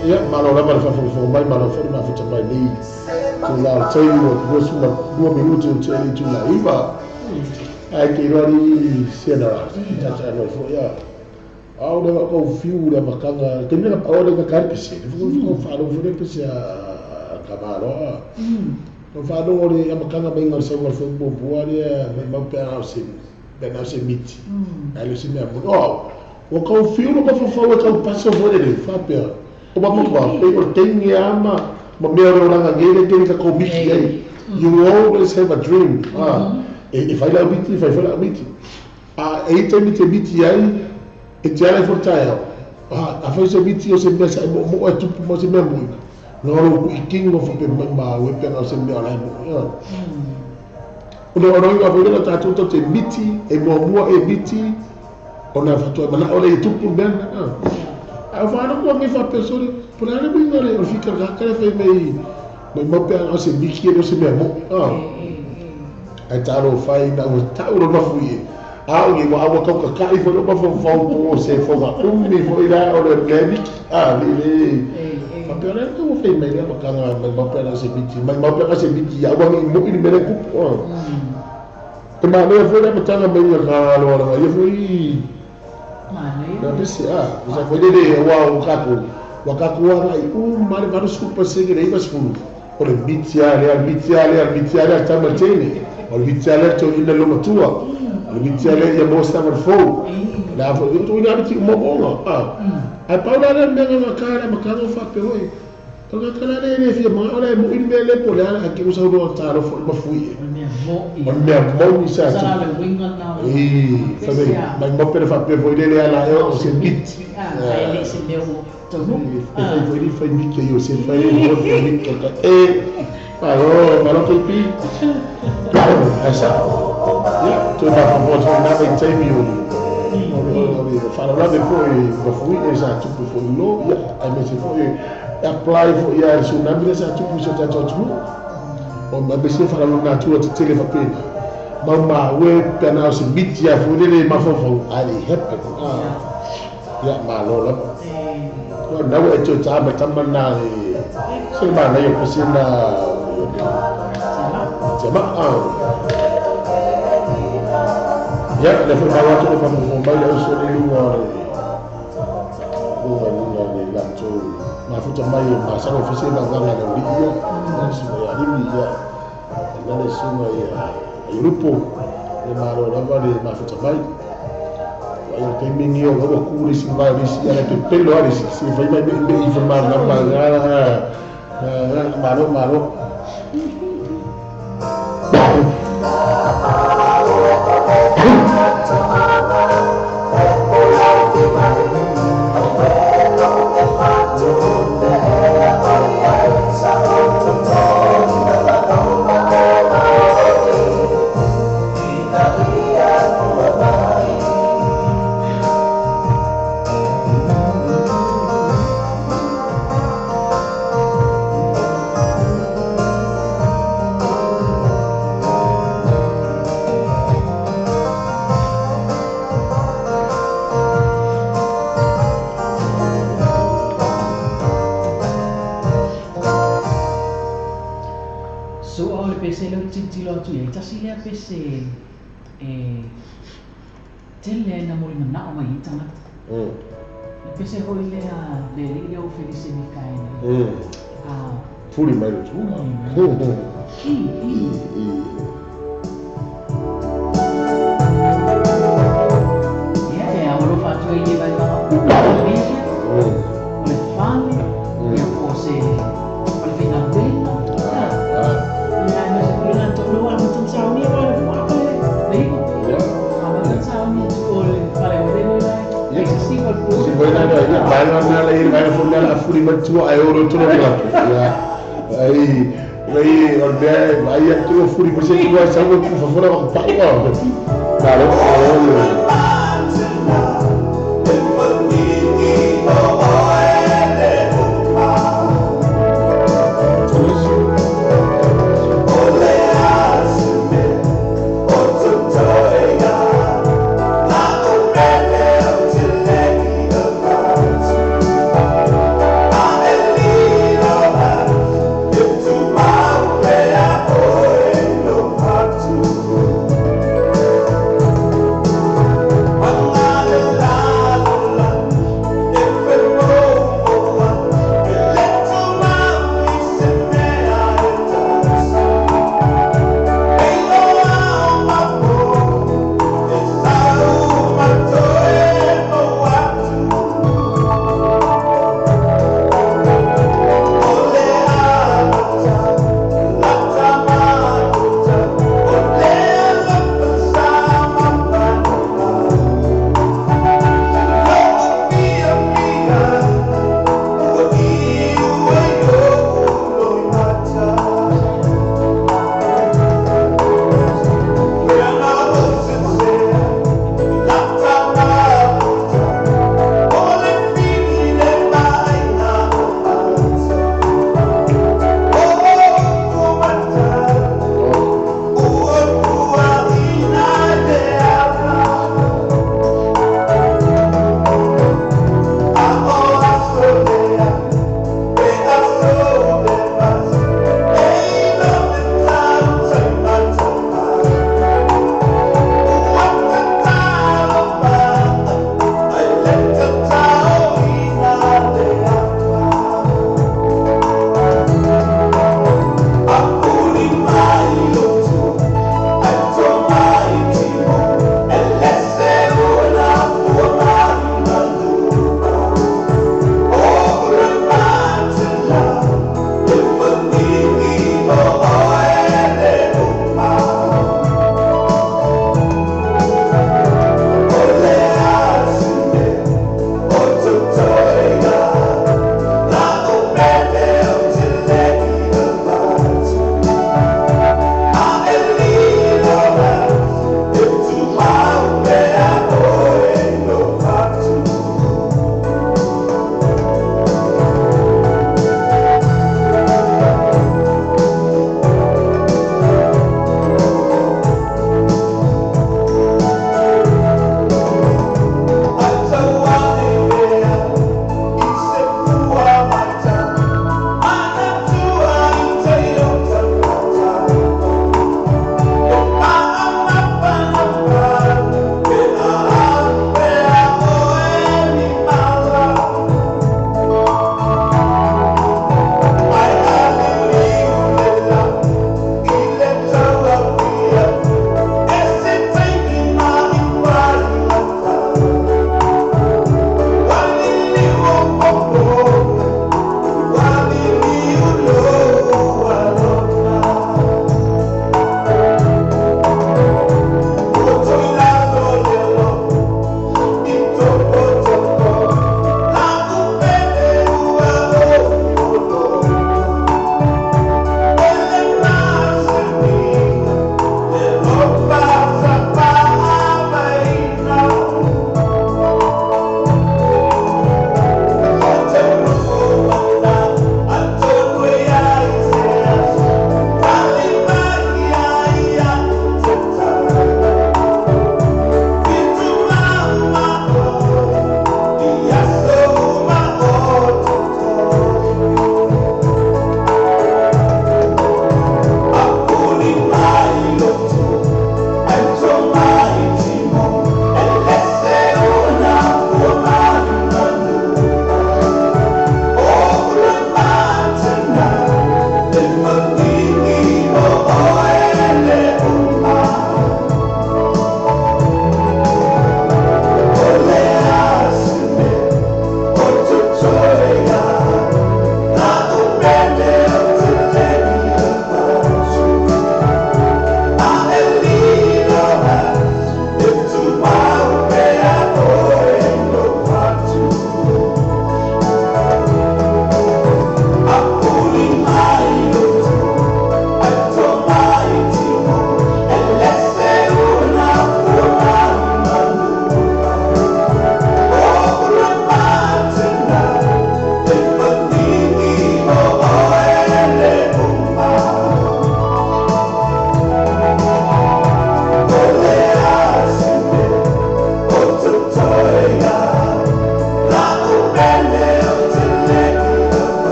Ia, malo lava le faafogafoga mai, malo foi le mafuta mai nei itula o le taimi ua 22 minute o tea i le itula 9. Ae te iloa alii Senara, tata ai foi a. Au le kau fiu le makanga, te mea au le ka pese, le fo fo fa lo fo le pese a kamalo. No fa lo le makanga mai ngal sa ngal fo bo bo le mai mau pe au se pe au se miti. Ai le se mea mo. Oh, o kau fiu lo ka fo fo kau paso fo le fa pe. O ba mo ba pe o tengi ama ma mea o ranga ngere te ka ko miki ai. You always have a dream. Ah, e fai la miti, fai la miti. A e te miti miti ai e te ala fo tai. A fai se miti o se mea sa mo mo e tupu mo se mea mo. No ro i king no fo pe ma we pe no se mea la mo. O le oro i a la tatu te miti e mo mua e miti o na fatua mana o le tupu mea. A fa no ko ngi fa pesori por ala mi ngare o fika ka ka fe mei mai mo pe o se miki o se mea mo. Ai taro fai na o tau no fui. A o ngi wa wa ka ka i fo no fo fo po se fo ga umi fo ila o le meki. A le le. Fa pe ala ko fe mei le makanga mai mo pe se miti mai mo pe se miti ya wa ngi mo i me le ku. Te ma le fo le matanga mai ka lo la ye fo i. Na pese a, o sa foi le wa o kako. Wa kako ara i u mare varu super sege le iba sfulu. O le miti a le miti a le miti a le tama tele. O le miti a le to ina lo matua. O le miti a le ia mo sa fo. La fo to ina ti mo bonga. Ah. Ai pa la le me nga ka la makanga fa pe oi. O le tagata la lea e le fia manao la e mo'i le mea lea po o le a le a te usa uloa talofa i le mafui O le mea mo'i. O le mea moni sa Sa tupu. le uiga lena o le Ii, fai mai, pese a. maumau pe na faapea foi lele a la ea o se miti. Ae le se mea ua taunuu. E fai foi ni fai miti a Iosefo fai e mo fai miti o ka e. Malo, malo KP. Ae sao. Ia, toe mafaufau atu foi i lena vaitaimi o le faalavelave foi mafuie sa tupu foi i lo, ia, aemaise foi e apply foi lava i le tsunami lea sa tupu i si o tatou atunuu. O aemaise faalavelave natura tetele faapena. Maumau e pe ana o se miti lava foi lele e mafaufau, ae le i happen. Ia, malo lava. O lena ua e toe ta mai tama lena e se manaia o pese lena o le Tiamaa. Ia, lea foi maua atu le mafaufau mai le auso le luga o le luga luga le latou mafuta mai e masalo foi se vaavaga a le aualii ia. Na le susuga ia Alimi, ia, na le susuga ia Iolupo, le malo lava le mafuta mai. Ai o le taimi lenei o la ua ku le isi vae o le isi, a le pepelo lava le isi, se fai mai meimei fai malamalama malo malo. Sua o le pese lea ou te tilotilo atu i ai, tasi lea pese e tele ai ina molimanao mai ai tagata. Le pese foi lea le alii lea o Felise Mikaele. Fuli mai le tua. I, i. Ia, e ao alofa atu ai i lenei vaevaega uma o le media, o le fale, ia po o se falefaigaluega. Ia, aemaise foi le latou lea ua amata ona saunia aua o lea foi ua apa le iu. Amata ona saunia atu o le faleolelo ina e sisiva le Se foi na ia vaega na la ia vaega foi na la fuli mai tua ai oro tolo la. Ia. Ai ai o le mea ai atu o fuli mai se tua sa ko ku fafora ko pa ko. Malo malo.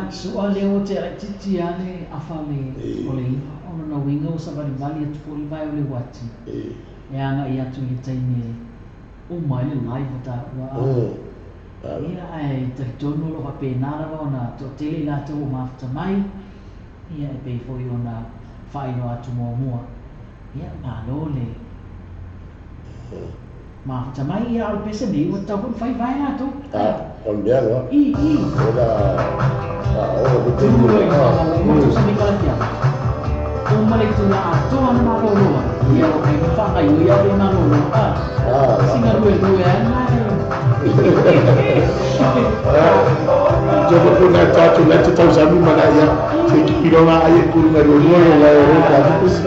Ia, su'a lea ua tea laitiiti lava le afa o le o le 9, o lona uiga ua savalivali atu foi le vae o le uati e agai atu i le taimi e uma ai le live ua taua a. Ia, ae talitonu o lo o faapena lava ona toatele i latou ua mafuta mai, ia e pei foi ona faailoa atu muamua. Ia, malo le mafuta mai. Ia, a o le pese nei, ua tatau foi ona fai vae latou. O le mea lena. I, i. O la a oo le taimi. Tumu loa i luga ua uma atu sami kalafiaga. Uma le itula atoa na malolo ai. Ia, ua mafai ona faagaoioi lava pe malolo. A, sina luelue lava lena e. Jogo ko na tatou na te tausami ma na ia se ki pilonga ai e kuru mai lua le la e ka pisi.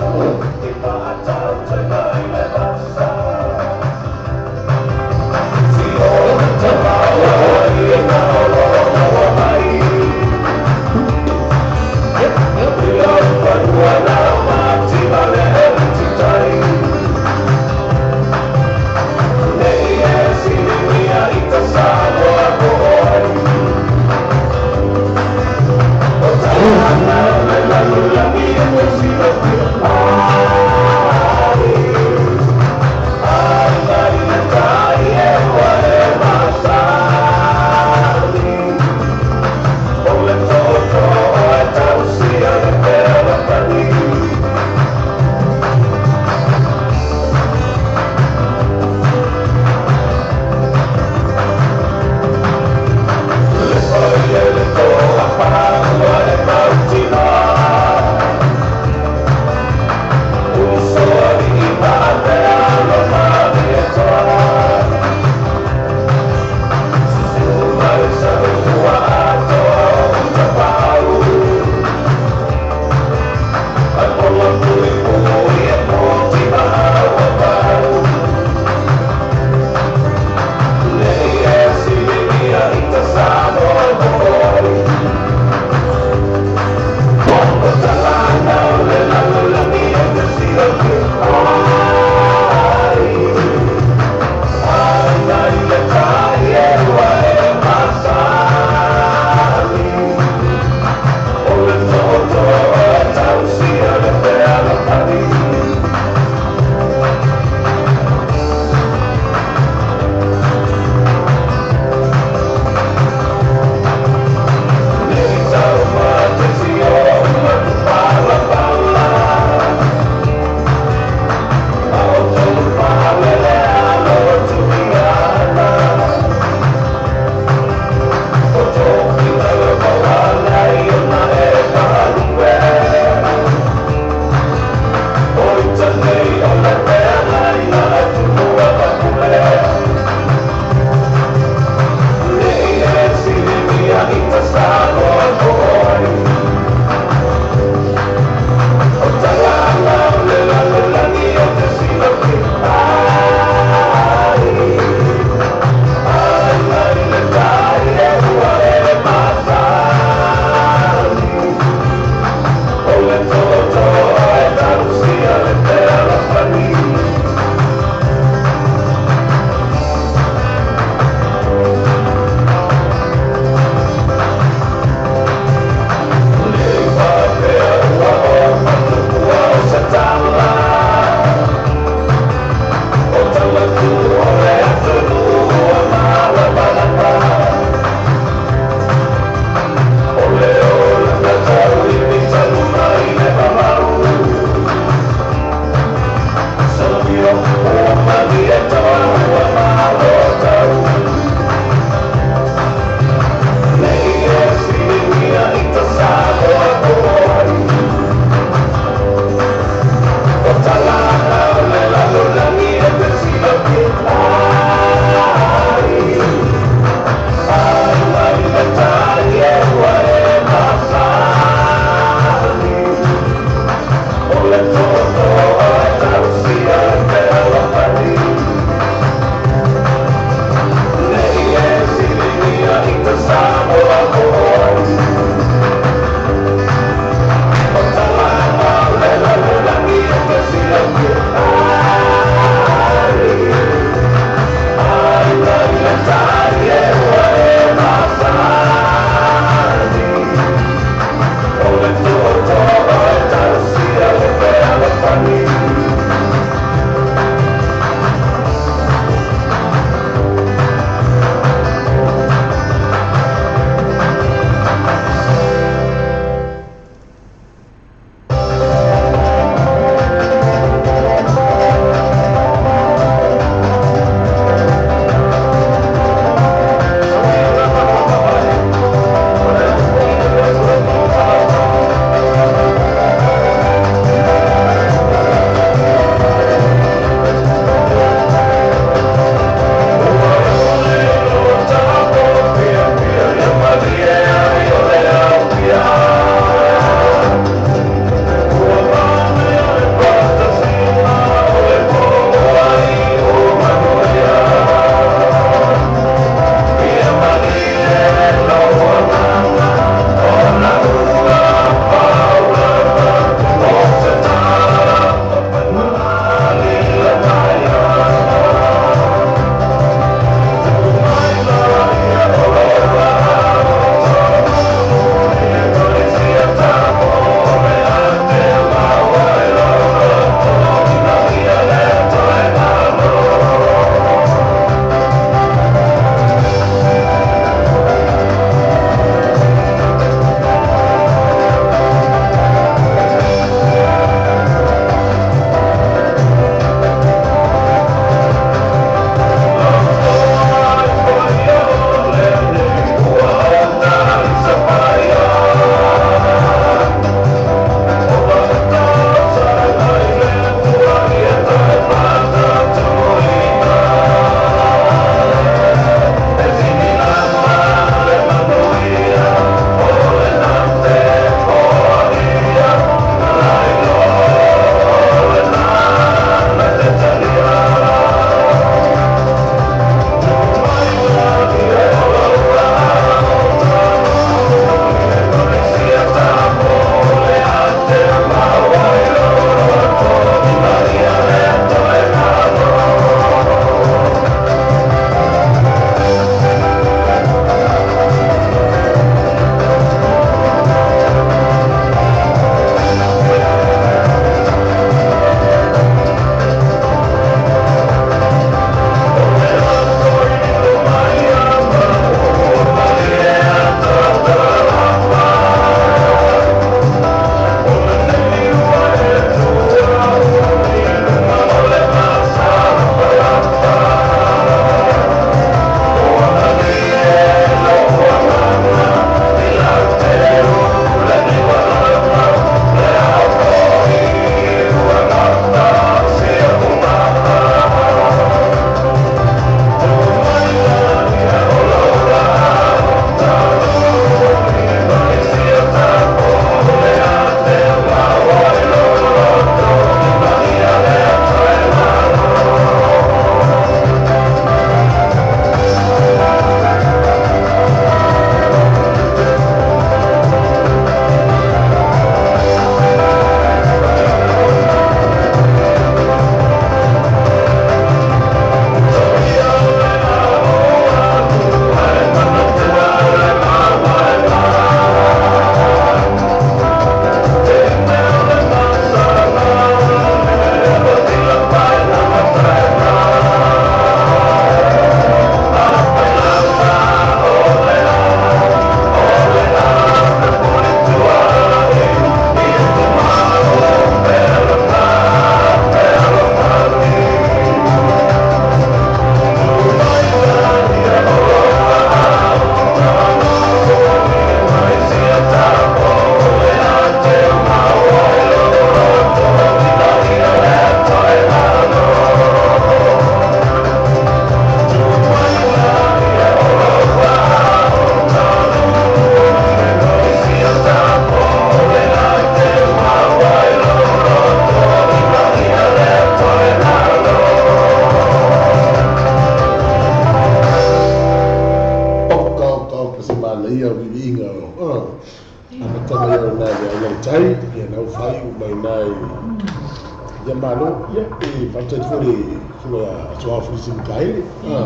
Ia malo, ia e faafetai atu foi i le Susuga ia Soa Felisi Mikaele. Ia,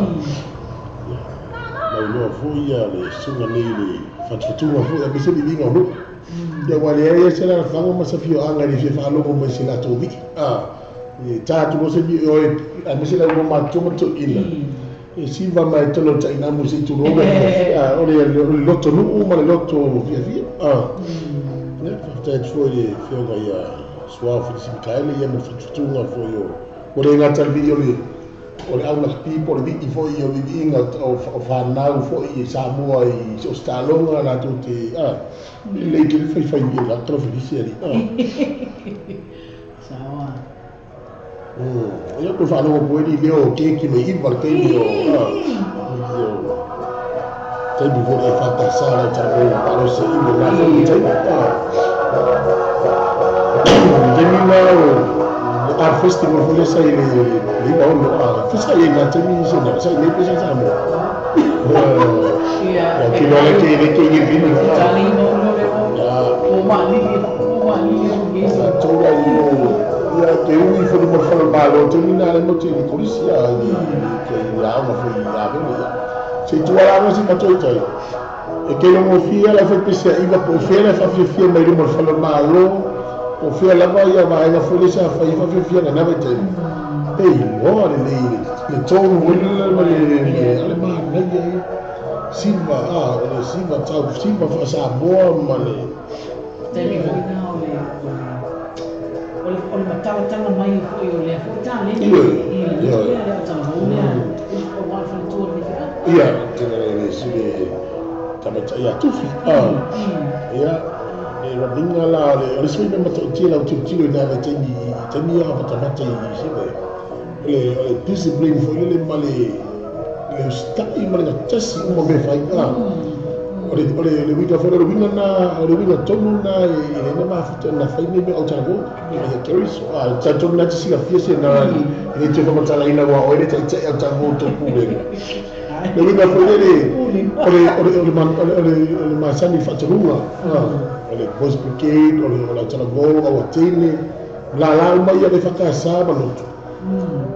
lauiloa foi le susuga nei i le fatufatuga foi aemaise le viiga o nuu. Ia aua e leai lava se alaalafaga ma se afioaga e le fia faalogo mai i se latou vii. E ta atu loa se vii oe aemaise le au matutua ma le toeaina. E siva mai tolo le tainamu se i tulou le o le loto nuu ma le loto fiafia. Ia, faafetai atu foi i le Afioga ia Suao Felisi Mikaele ia ma le fatufatuga foi o ua le gata i le vii o le o le au lakapi po o le vii foi o le viiviiga o fanau foi i Samoa i so o se taaloga latou te lelei tele faifai vii o le Felisi alii. Saoa. Ia toe faalogo po i leo o keki mai iva le taimi o taimi foi le fatasa la tau malosi i le la foi taimi. Taimi la o le Art Festival foi le sa i le iva ono fisa i na taimi se na sa i le pesa sa mo. Ia, Ia ke loa ke le ke i vini. Itali no no le o o ma lili o ma lili o ke Sa tau la i o ia te ui foi mo fale malo te ni na le mo te ni kolisi a ni ke ia ona foi ia vele ia. Se tua la mo si mato tai. E ke longo fia la foi pese iwa po fia la fa fia fia mai mo fale malo. Po fia lava ia vaega foi le sa fai fa fia fia na vai tai. Ei, loa le le le tonu foi le ma le le ale ma na ia. Silva a le Silva tau Silva fa sa boa ma le taimi foi na o le o le o le matalatala mai foi o le foi taleni Ioe, i le ioe. lea le o talavou lea o wa faletua le fia. Ia, tena le le tamaita ia tufi. Ia, le raninga la le o le sui me matautia la tilotilo i na vai taimi taimi ia matamata i siva. O le discipline foi lele ma le le usita'i ma le gatasi uma mea e fai. O le o le le uiga foi o le uiga na o le uiga tonu na e le na mafuta na fai nei mea o talavou. Ia Keris, a talitonu na te silafia se na e le te faamatalaina ua oe le taitai au talavou tou pulega. Le uiga foi lele o le o le o le o le o le masani faatonuga. O le Boys Brigade, o le o le talavou au atene, la la uma ia le whakasa ma lotu.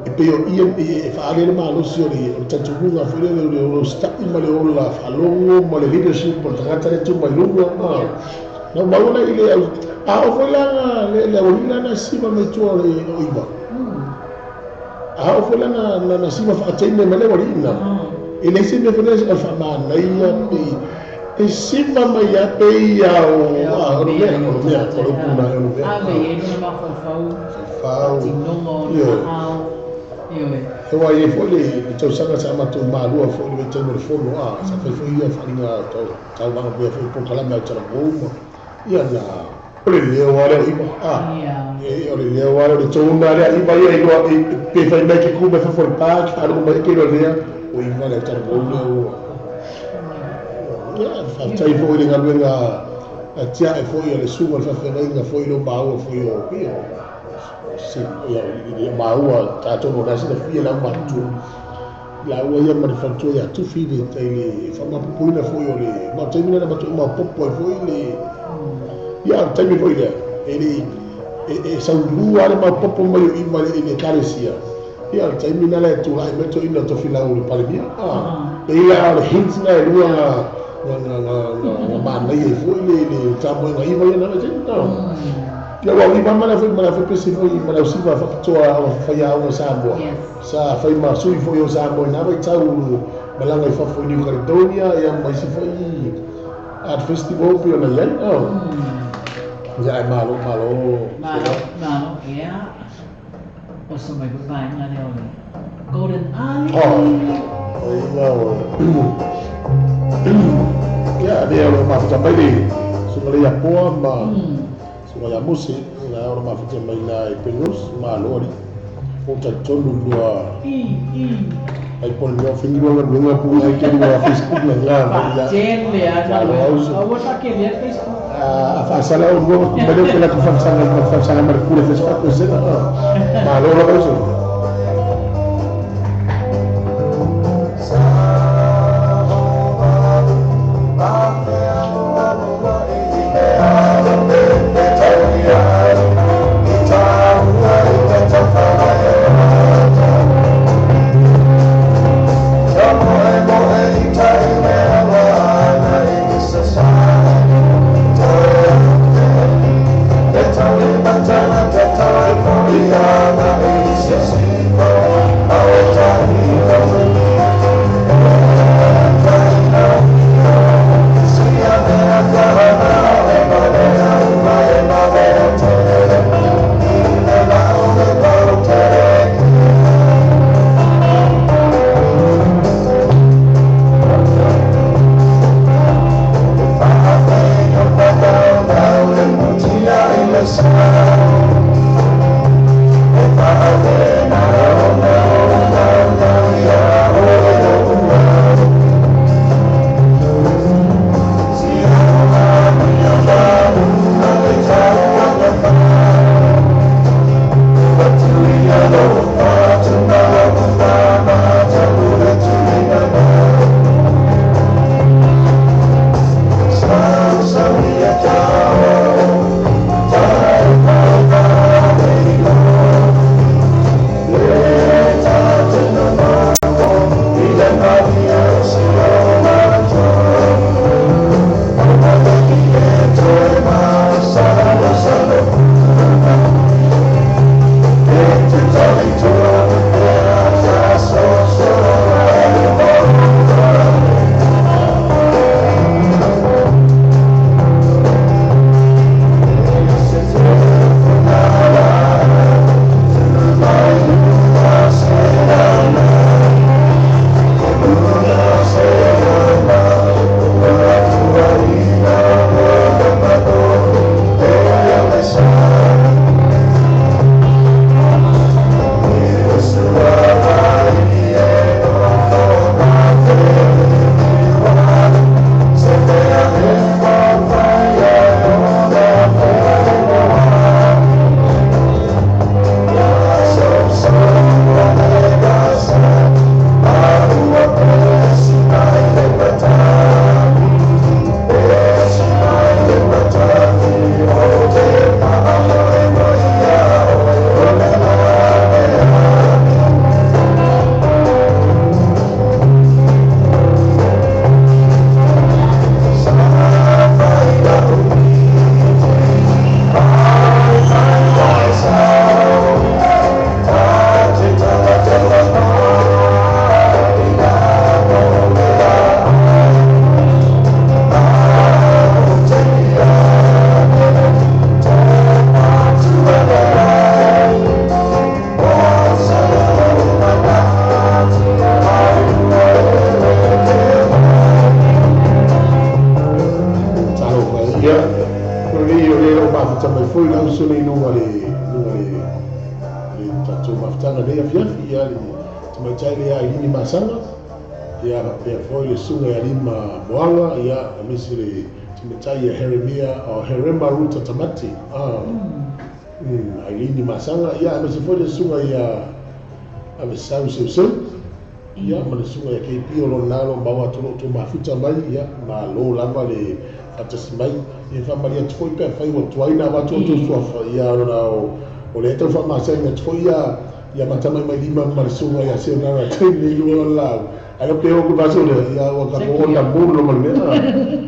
E pei o ia e whaale le malosi o le talitonuga foi lele o le o le usita'i ma le ola faalogo ma le leadership o le tagata le tu mai luga. Na maua la i le au a o foi la le le aualii la na siva mai tua o le o iva. A o foi la na na siva faateine mai le aualii na. E le se mea foi le o le faamanaia pe e siva mai ia pe ia o o le mea o le mea o le upu na o le mea. A me e nuna mafaufau Fau. tinoga o Ioe. ao ioe. E wai e foi le tausaga sa matou malua foi le vaitaimi o le fono a sa fai foi ia faaaliga tau tauvaga pea foi polokalame au talavou ma ia na o le leo lava lea o iva a Ia. e o le leo lava lea o le touna lea iva ia iloa e pe fai mai ke ku mai fafo o le pa ke faalogo mai ke iloa lea o iva le au talavou lea ua ia faafetai foi i le galuega a tiae foi o le suga o le faafeagaiga foi leo maua foi o ia se ia ia maua tatou o la silafia le au matutua laua ia ma le faletua ia tufi le i le faamapupuina foi o le ma o taimi lena matou maopoopo ai foi le ia o le taimi foi lea e le e saulua le maopoopo mai o iva i le ekalesia ia o le taimi na le tulai mai toeaina o tofilau le Palemia e i la o le hint na e lua nga nga nga nga nga manaia ai foi le le tamoega iva ia na taimi ia ua iva ma le foi ma le foi pese foi ma le ausiva faapitoa o faiaoga Samoa. Yes. Sa fai ma sui foi o Samoa i na vaitau malaga i fafo i New Caledonia ia ma isi foi art festival pei ona i ai. Ia ae malo malo. Malo, malo, ia. Oso mai foi vaega lea o le Golden Ali. Oh, o iga o ia lea o lo mafuta mai le suga le iapoa ma suga ia Mose na o lo mafuta mai na i Penrose malo ali o talitonu lua I, i. ai po le mea o fengi lua galuega pu ai ke lua Facebook na nga ia Faatele a malo auso. Aua faakele Facebook. A faasala o lua ma leo ke la ku faafesaga ma faafesaga ma le pule Facebook o sena malo lava uso. tatou mafutaga i lenei afiafi, ia le tamaitai lea Ailini Masaga, ia faapea foi le susuga ia Lima Moaga, ia aemaise le tamaitai ia Heremia o Herema Ruta Tamati, Ailini Masaga, ia aemaise foi le susuga ia Avesau Seuseu, ia ma le susuga ia KP o lona o lo o maua atu o lo o outou mafuta mai, ia malo lava le faatasi mai. Ia faamalie atu foi pe afai ua tuai ona avatu outou suafa, ia ona o lea e tau faamasani atu foi ia ia Matamaimai-lima ma le susuga ia Seonara i taimi nei lua o le laau. Ai o pe o ku vaso lea, ia ua tatou ona mulo ma le mea.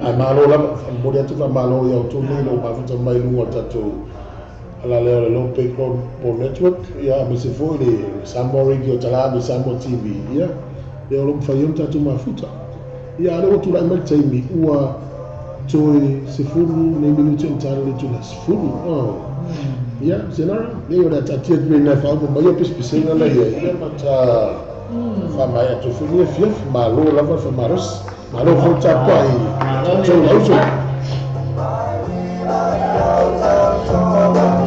Ae malo lava, momoli atu faamalo ia outou nei o lo o mafuta mai i luga o le tatou ala lea o le Low Pay Global Network, ia aemaise foi le Samoa Radio Tala ma Samoa TV, ia lea o lo o mafai ai ona tatou mafuta. Ia a o lea ua tulai mai le taimi ua toe 10 nei minute ona tala le itula 10. Oh. Ia, Senara, nei o le a taatia atu nei e faauma mai ia pesepesega la ia, ia ma ta faamaea atu foi lenei afiafi. Malo lava le faamalosi. Malo foi le tapuai outou le uso. Malo, malo.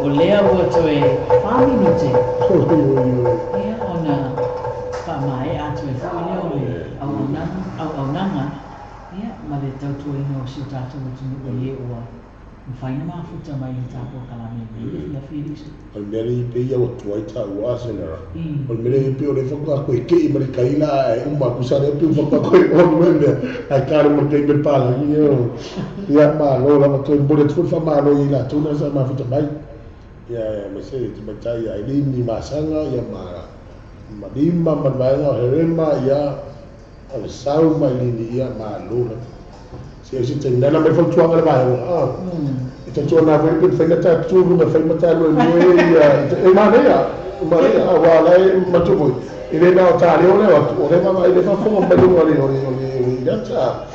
O lea ua toe 4 minute. Oi, oi, oi. Ia ona faamaea atu ai foi lea o le auaunaga, ia, ma le tautuaina o si o tatou atunuu i e ua mafai ona mafuta mai i le tatou kalame i lenei afiafi e lisi. O le mea lea pei ua tuai taua Senara. O le mea lea pei o lea faatoa toe kei ma le kaila ae uma atu sa lea pei faatoa toe on mai mea ae kare ma le taimi o le palagi ia. Malo lava toe momoli atu foi le faamalo i latou na sa mafuta mai. Ia aemaise le tamaitai ia Eileen Masaga ia ma Lima ma le vaega o Herema ia o le Sau ma Eileen ia malo lava. Se o se taimi nana mai fautuaga le vaega. E tautuana foi pe mafai ona ta tu luga e fai ma ta lue ia e manaia, e manaia aua la e matua foi. E le na o ta leo le atu, o le mama i le faafofoga mai luga o le gata.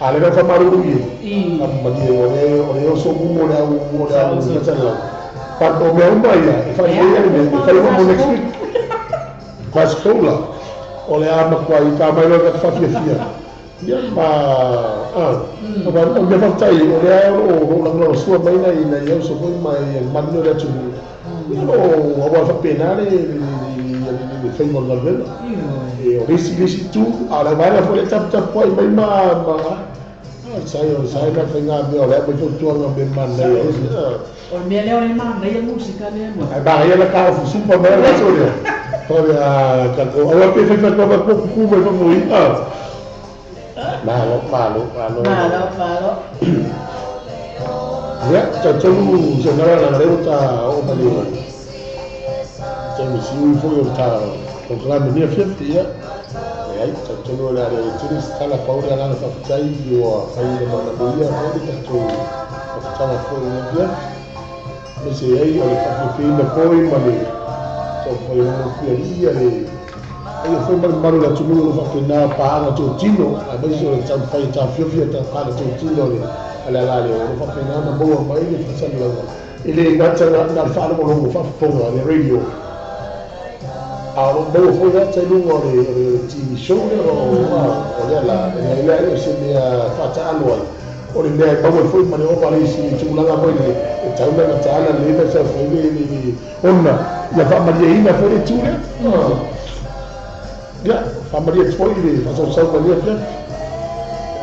A le fa malu i. A mani o le oso mu o le au o le au gata la. Pa o mea uma ia, e fai ia le mea, e fai mo next week. Quasi foula. O le a makuai ta mai loa ka whafiafia. Ia ma a o o mea faafetai o lea o lo lagolagosua mai nai nai auso foi ma manu o le atunuu. Ia o aua faapena le faiga o le galuega. E o le isi tu, a o le vaega foi le taputapuai mai ma sai o sai na faiga mea o le mai fautuaga me manaia. O le mea lea o le manaia musika lea mo. Ai ba ia la ka fu supa mai la so lea. O le a ka ko awa pe fai fai ko ku mai fa foi. Malo, malo, malo. Malo, malo. Ia, tau se ngara na reo ta o mali. Tau ni siu foi o ta programe nia fiafi ia. E ai, tau tolu le are tiri tala pau le alanga faafetai i ua fai le manamuia foi le tatou mafutaga foi i ia. Aemaise ai o le faafiafiaina foi ma le taumafai ono fialii le ai foi ma le mamalu o le atunuu o lo faapena paaga totino, aemaise o le taumafai e taofiofi a paaga totino le ale ala lea o lo faapena ona maua mai le faasalalauga. E le gata na le faalogologo faafofoga le radio, a o lo maua foi ata i luga o le TV show lea o lea la e leai o se mea faataalo ai o le mea e maua foi ma le ova le isi tulaga foi le e tau na taala le ma sa foi le ona ia faamalieina foi le tu lea. Ia faamalie atu foi le faasausau ma lea fiafi.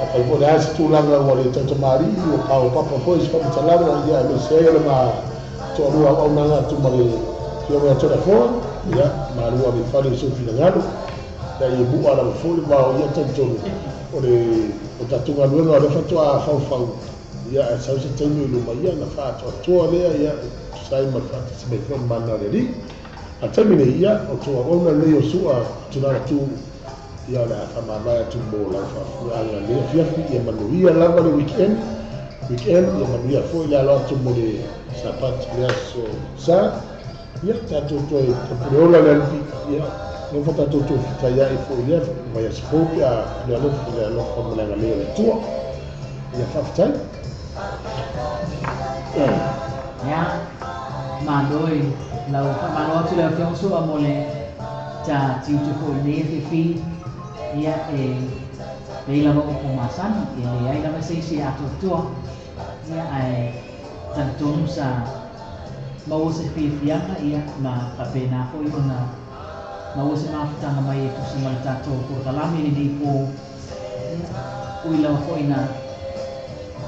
Afai foi le a se tulaga ua le tautamalii ua paopapa foi se faamatalaga, ia aemaise ai o le ma toalua auaunaga atu ma le afioga ia Toleafoa, ia malu ave i fale i sou finagalo. Ia ia mu'a lava foi le vao, ia talitonu o le o tatou galuega o lea faatoa faufau, ia ae sau se taimi i luma ia na faatoatoa lea ia tusa ai ma le faatasi mai foi mana o le Alii. A taimi nei, ia o tou auauna lenei o Su'a Tulaga Tu, ia o le a faamavae atu mo lau faafuaaga lenei afiafi. Ia manuia lava le weekend, ia manuia foi le alo atu mo le Sapati le aso Sa. Ia tatou toe tapuleola le alii, ia nofa tatou toe fitaia'i foi lea mai aso fou pe a le alofa le alofa ma le agalelei o le Atua. Ia faafetai. Ia, malo i lau faamalo atu le afioga Su'a mo le ta tiute foi lenei afiafi. Ia e pei lava upu masani, e leai lava se isi e atoatoa. Ia ae talitonu sa maua se fiafiaga ia ma faapena foi ona maua se mafutaga mai e tusa ma le tatou polokalame i lenei po. Ia, ui lava foi na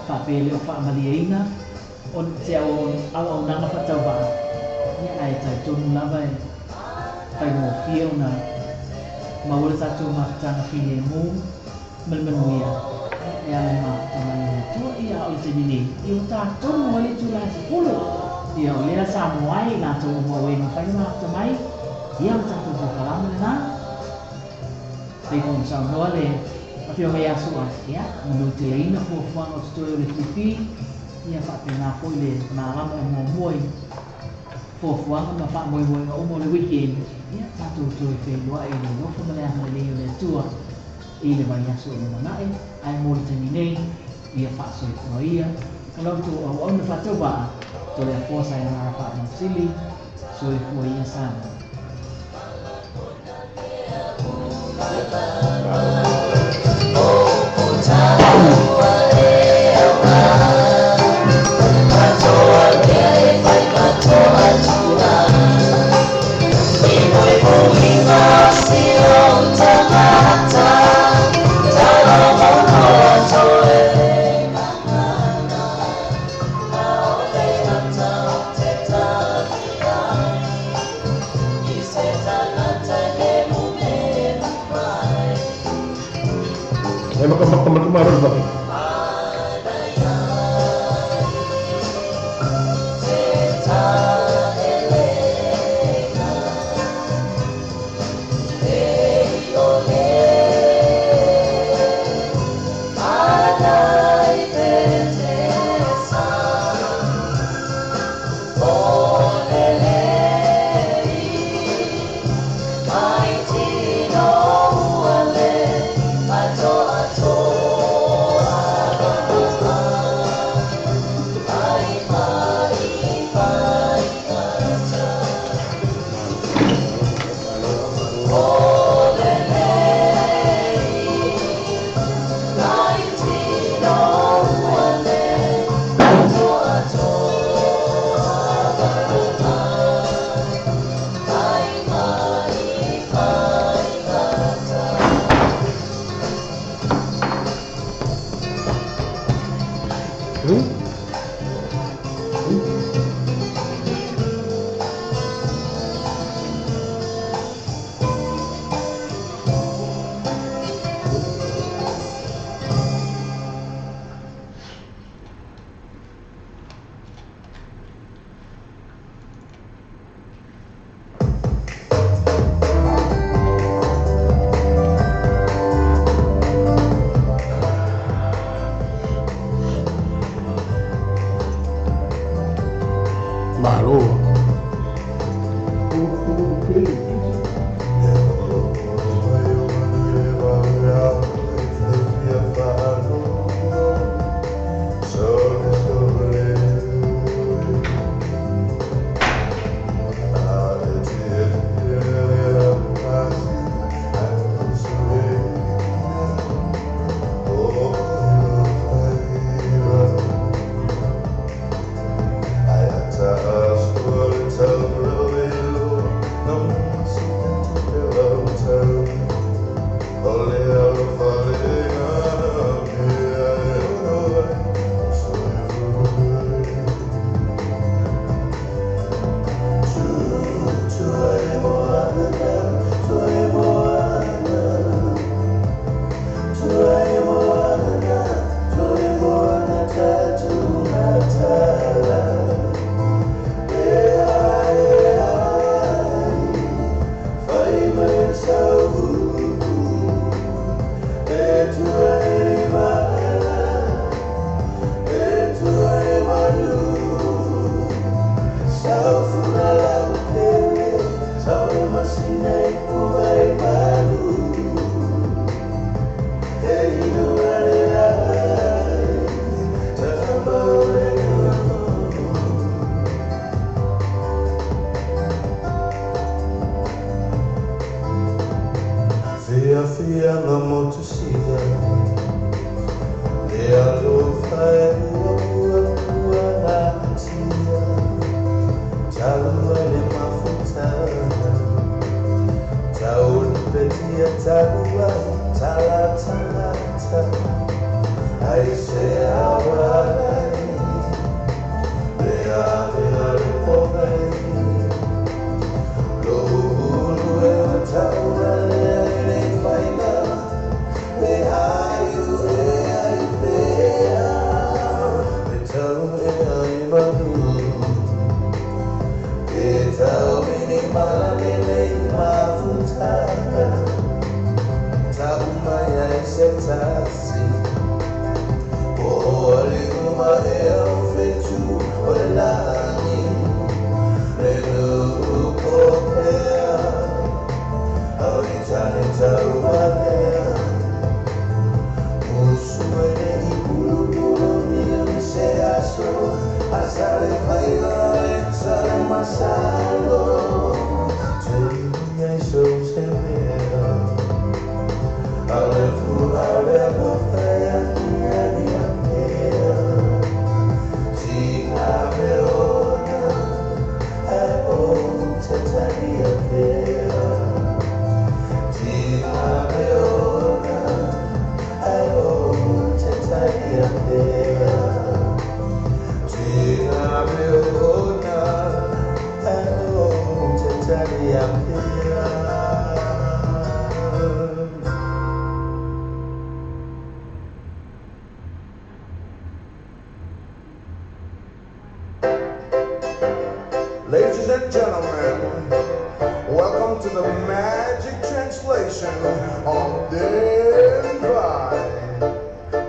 faapea le o faamalieina o se auaunaga faatauvaa. Ia ae talitonu lava e faigofie ona maua le tatou mafutaga filemu ma le manuia e ala i mafuta mai o le Atua. Ia a o le taimi nei, ia ua tatonu ai le itula e 10. Ia o lea sa mo ai latou uma o e mafai ona mafuta mai. Ia o le tatou polokalame lena. Pei foi ona saunoa le afioga ia Su'a, ia manuteleina fuafuaga o totoe o le fifi, ia faapena foi le malama o muamua i fuafuaga ma faamoemoega uma o le weekend. Ia tatou toe feiloai i le alofa ma le agalelei o le Atua i le vaiaso o lumanai, ae mo le taimi nei, ia faasoifua ia o la outou auauna faatauvaa Toleafoa Sailala Faamausili. Soifua ia Samoa. E maka maka maka maka maka. Ladies and gentlemen, welcome to the magic translation of Denver.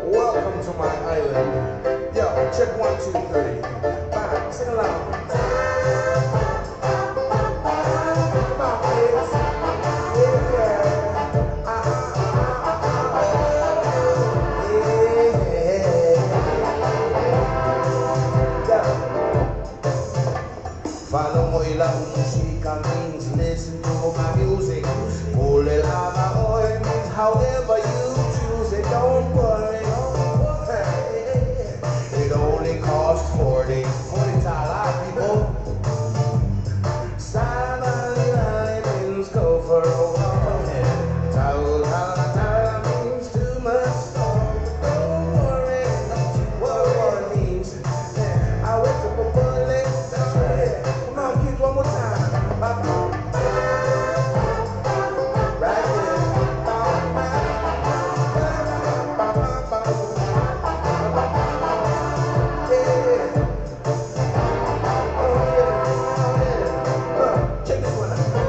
Welcome to my island. Yo, check 1, 2, 3. Bye. Sing along. Come on, kids. Yeah. Yeah. Follow musika means listen to my music. Oi means however you choose it. Don't worry. It only costs 40. 40 tala, people. Sabalilali means go for a walk. Tau tala means too much salt. Don't worry. Don't you worry means I went to bullet. That's right. Come on, kids, one more time. Right there. Yeah. Oh yeah. Oh yeah. Check this one out.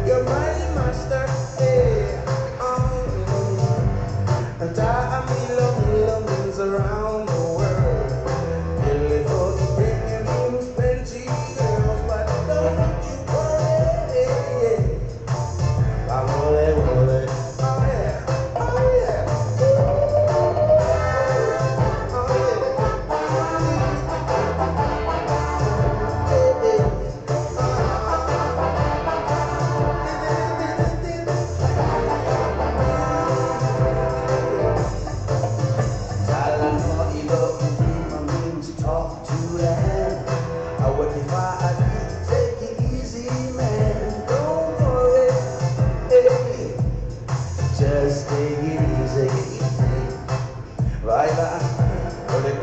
You're my master, yeah. And Milo means around the world. Means plenty girls, but don't you worry. Oh yeah, oh yeah, oh yeah.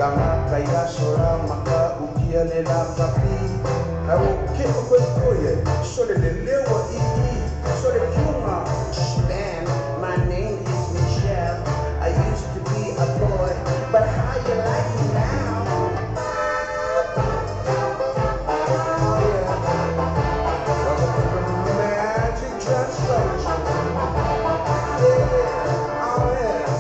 Kanga kai aso la maka ukia le la papi. Au ke o koe koe, sole le lewa i i, sole piunga. Bam, my name is Michelle. I used to be a boy, but how you like me now? Oh yeah. Welcome to the magic translation. Yeah, oh yeah.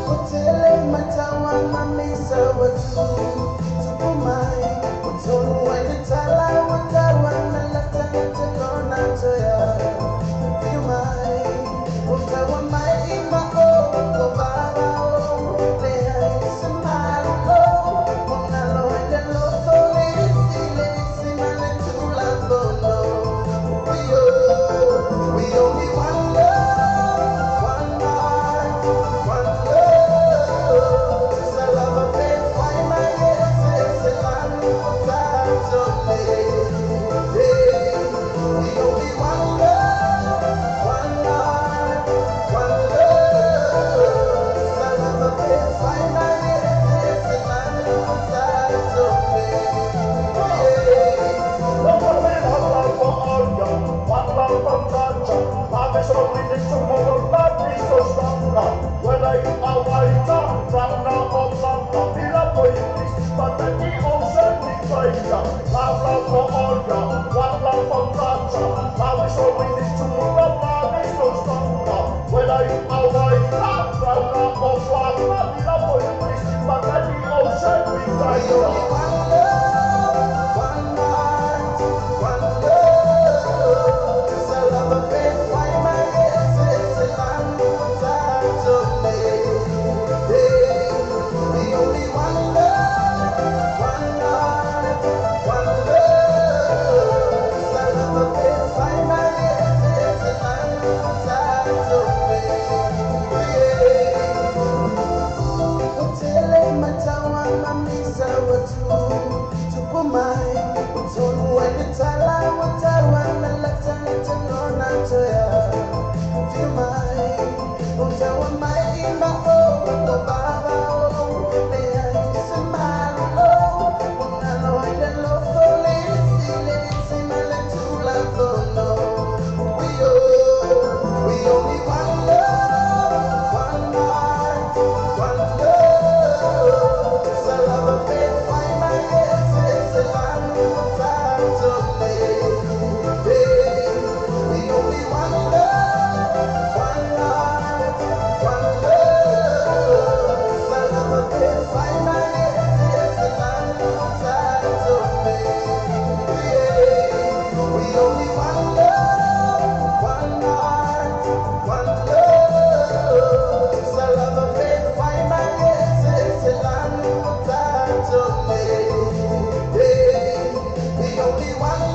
Otele matawa mamisa watu tukumai utonu wale tala watawa na lata na toya fimai utawa mai ima o o baba o le ai samalo monalo ele lo fole sile simale tula bolo we oh we only one love, one heart, one love. It's a love affair, why my yes, it's a We only one love, one heart, one love. It's a love affair, why my yes, it's One love for culture, love is all we need tomorrow, love is so stronger. Whether you are white, brown or black, but the ocean we Love, love for all, one love for culture, love is all we need tomorrow, love is so stronger. Whether you are white, brown or black, but the ocean we We only one love, one heart, one love. It's a love affair, why my yes, it's a land We only one love, one heart, one love. It's a love affair, why my yes, it's a land Otele matawa mamisa watu tupumai utonu wale tala watawa na lata na toya fimai utawa mai ima o o baba o le ai samalo unalo ile lo fole sile simale tula bono we oh we only one love, one heart, one love. It's a love affair, why my yes, it's a land We only one love, one heart, one love. It's a love affair, why my yes, it's a land We only one love, one heart, one love. It's a love affair, why my yes, it's a land We only one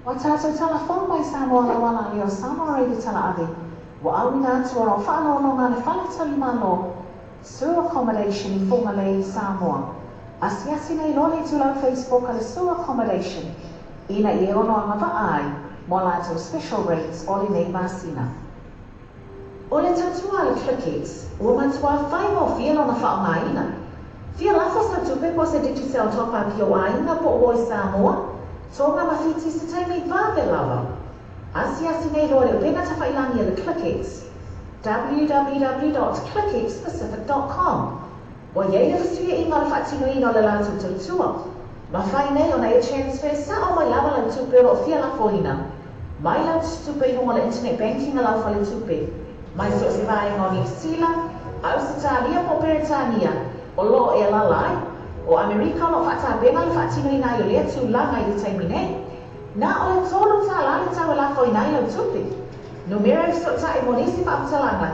Ua tātou talafou mai Samoa laualagi o Samoa Radio Talaave, ua auina atu o lau faaaloaloga a le Fale Talimalo, Sue Accommodation i Fugalei, Samoa. Asiasi nei loa le itulau Facebook a le Sue Accommodation ina ia e ono agavaa ai mo a latou special rates o lenei masina. O le tautua a le Clickex, ua matuā faigofie lona faaaogaina. Fia lafo sau tupe po o se Digicel top up i ou aiga po o Oi Samoa, Tonga ma Fiti se taimi vave lava. Asiasi nei loa le upega tafailangi a le Clickex, www dot clickxpacific dot com. Ua i ai le fesuiaiga o le faatinoina o le latou tautua. Mafai nei ona e transfer sa'o mai lava lau tupe o lo o fia lafoina mai lau tupe i luga o le internet banking a lau faletupe mai so o se vaega o Niu Sila, Ausetalia po o Peretania o lo o e alaala ai. O Amerika o lo o faatapena le faatinoina ai o lea tulaga i le taimi nei. Na o le $3 le tau e lafoina ai lau tupe. Numera e fesootai mo nisi faamatalaga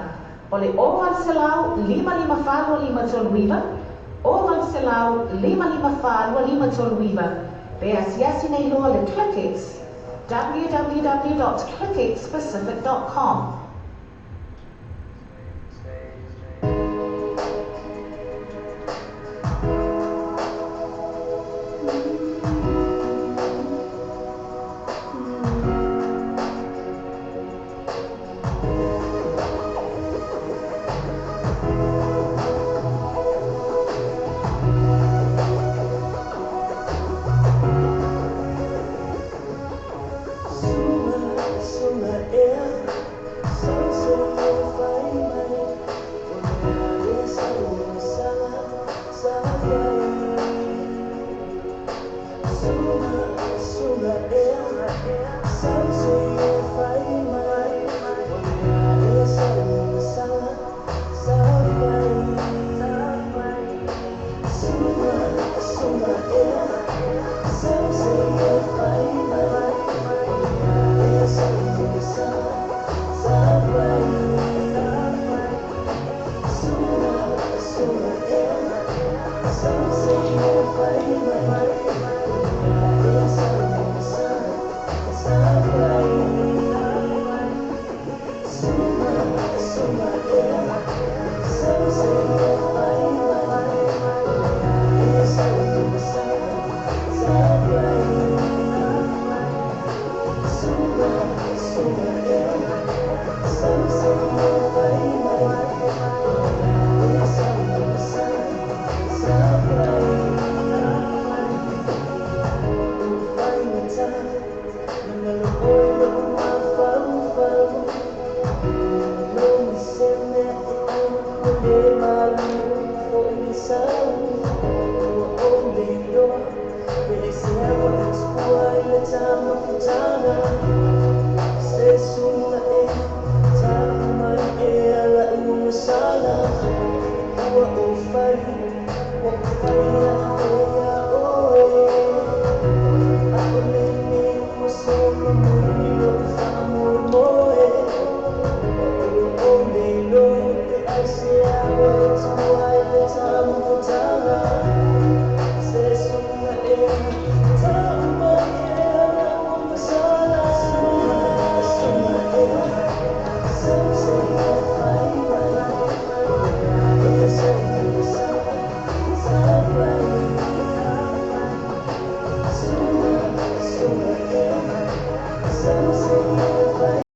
o le 0800 554 2539, 0800 554 2539, pe asiasi nei loa le ClickX, www.clickxpacific.com.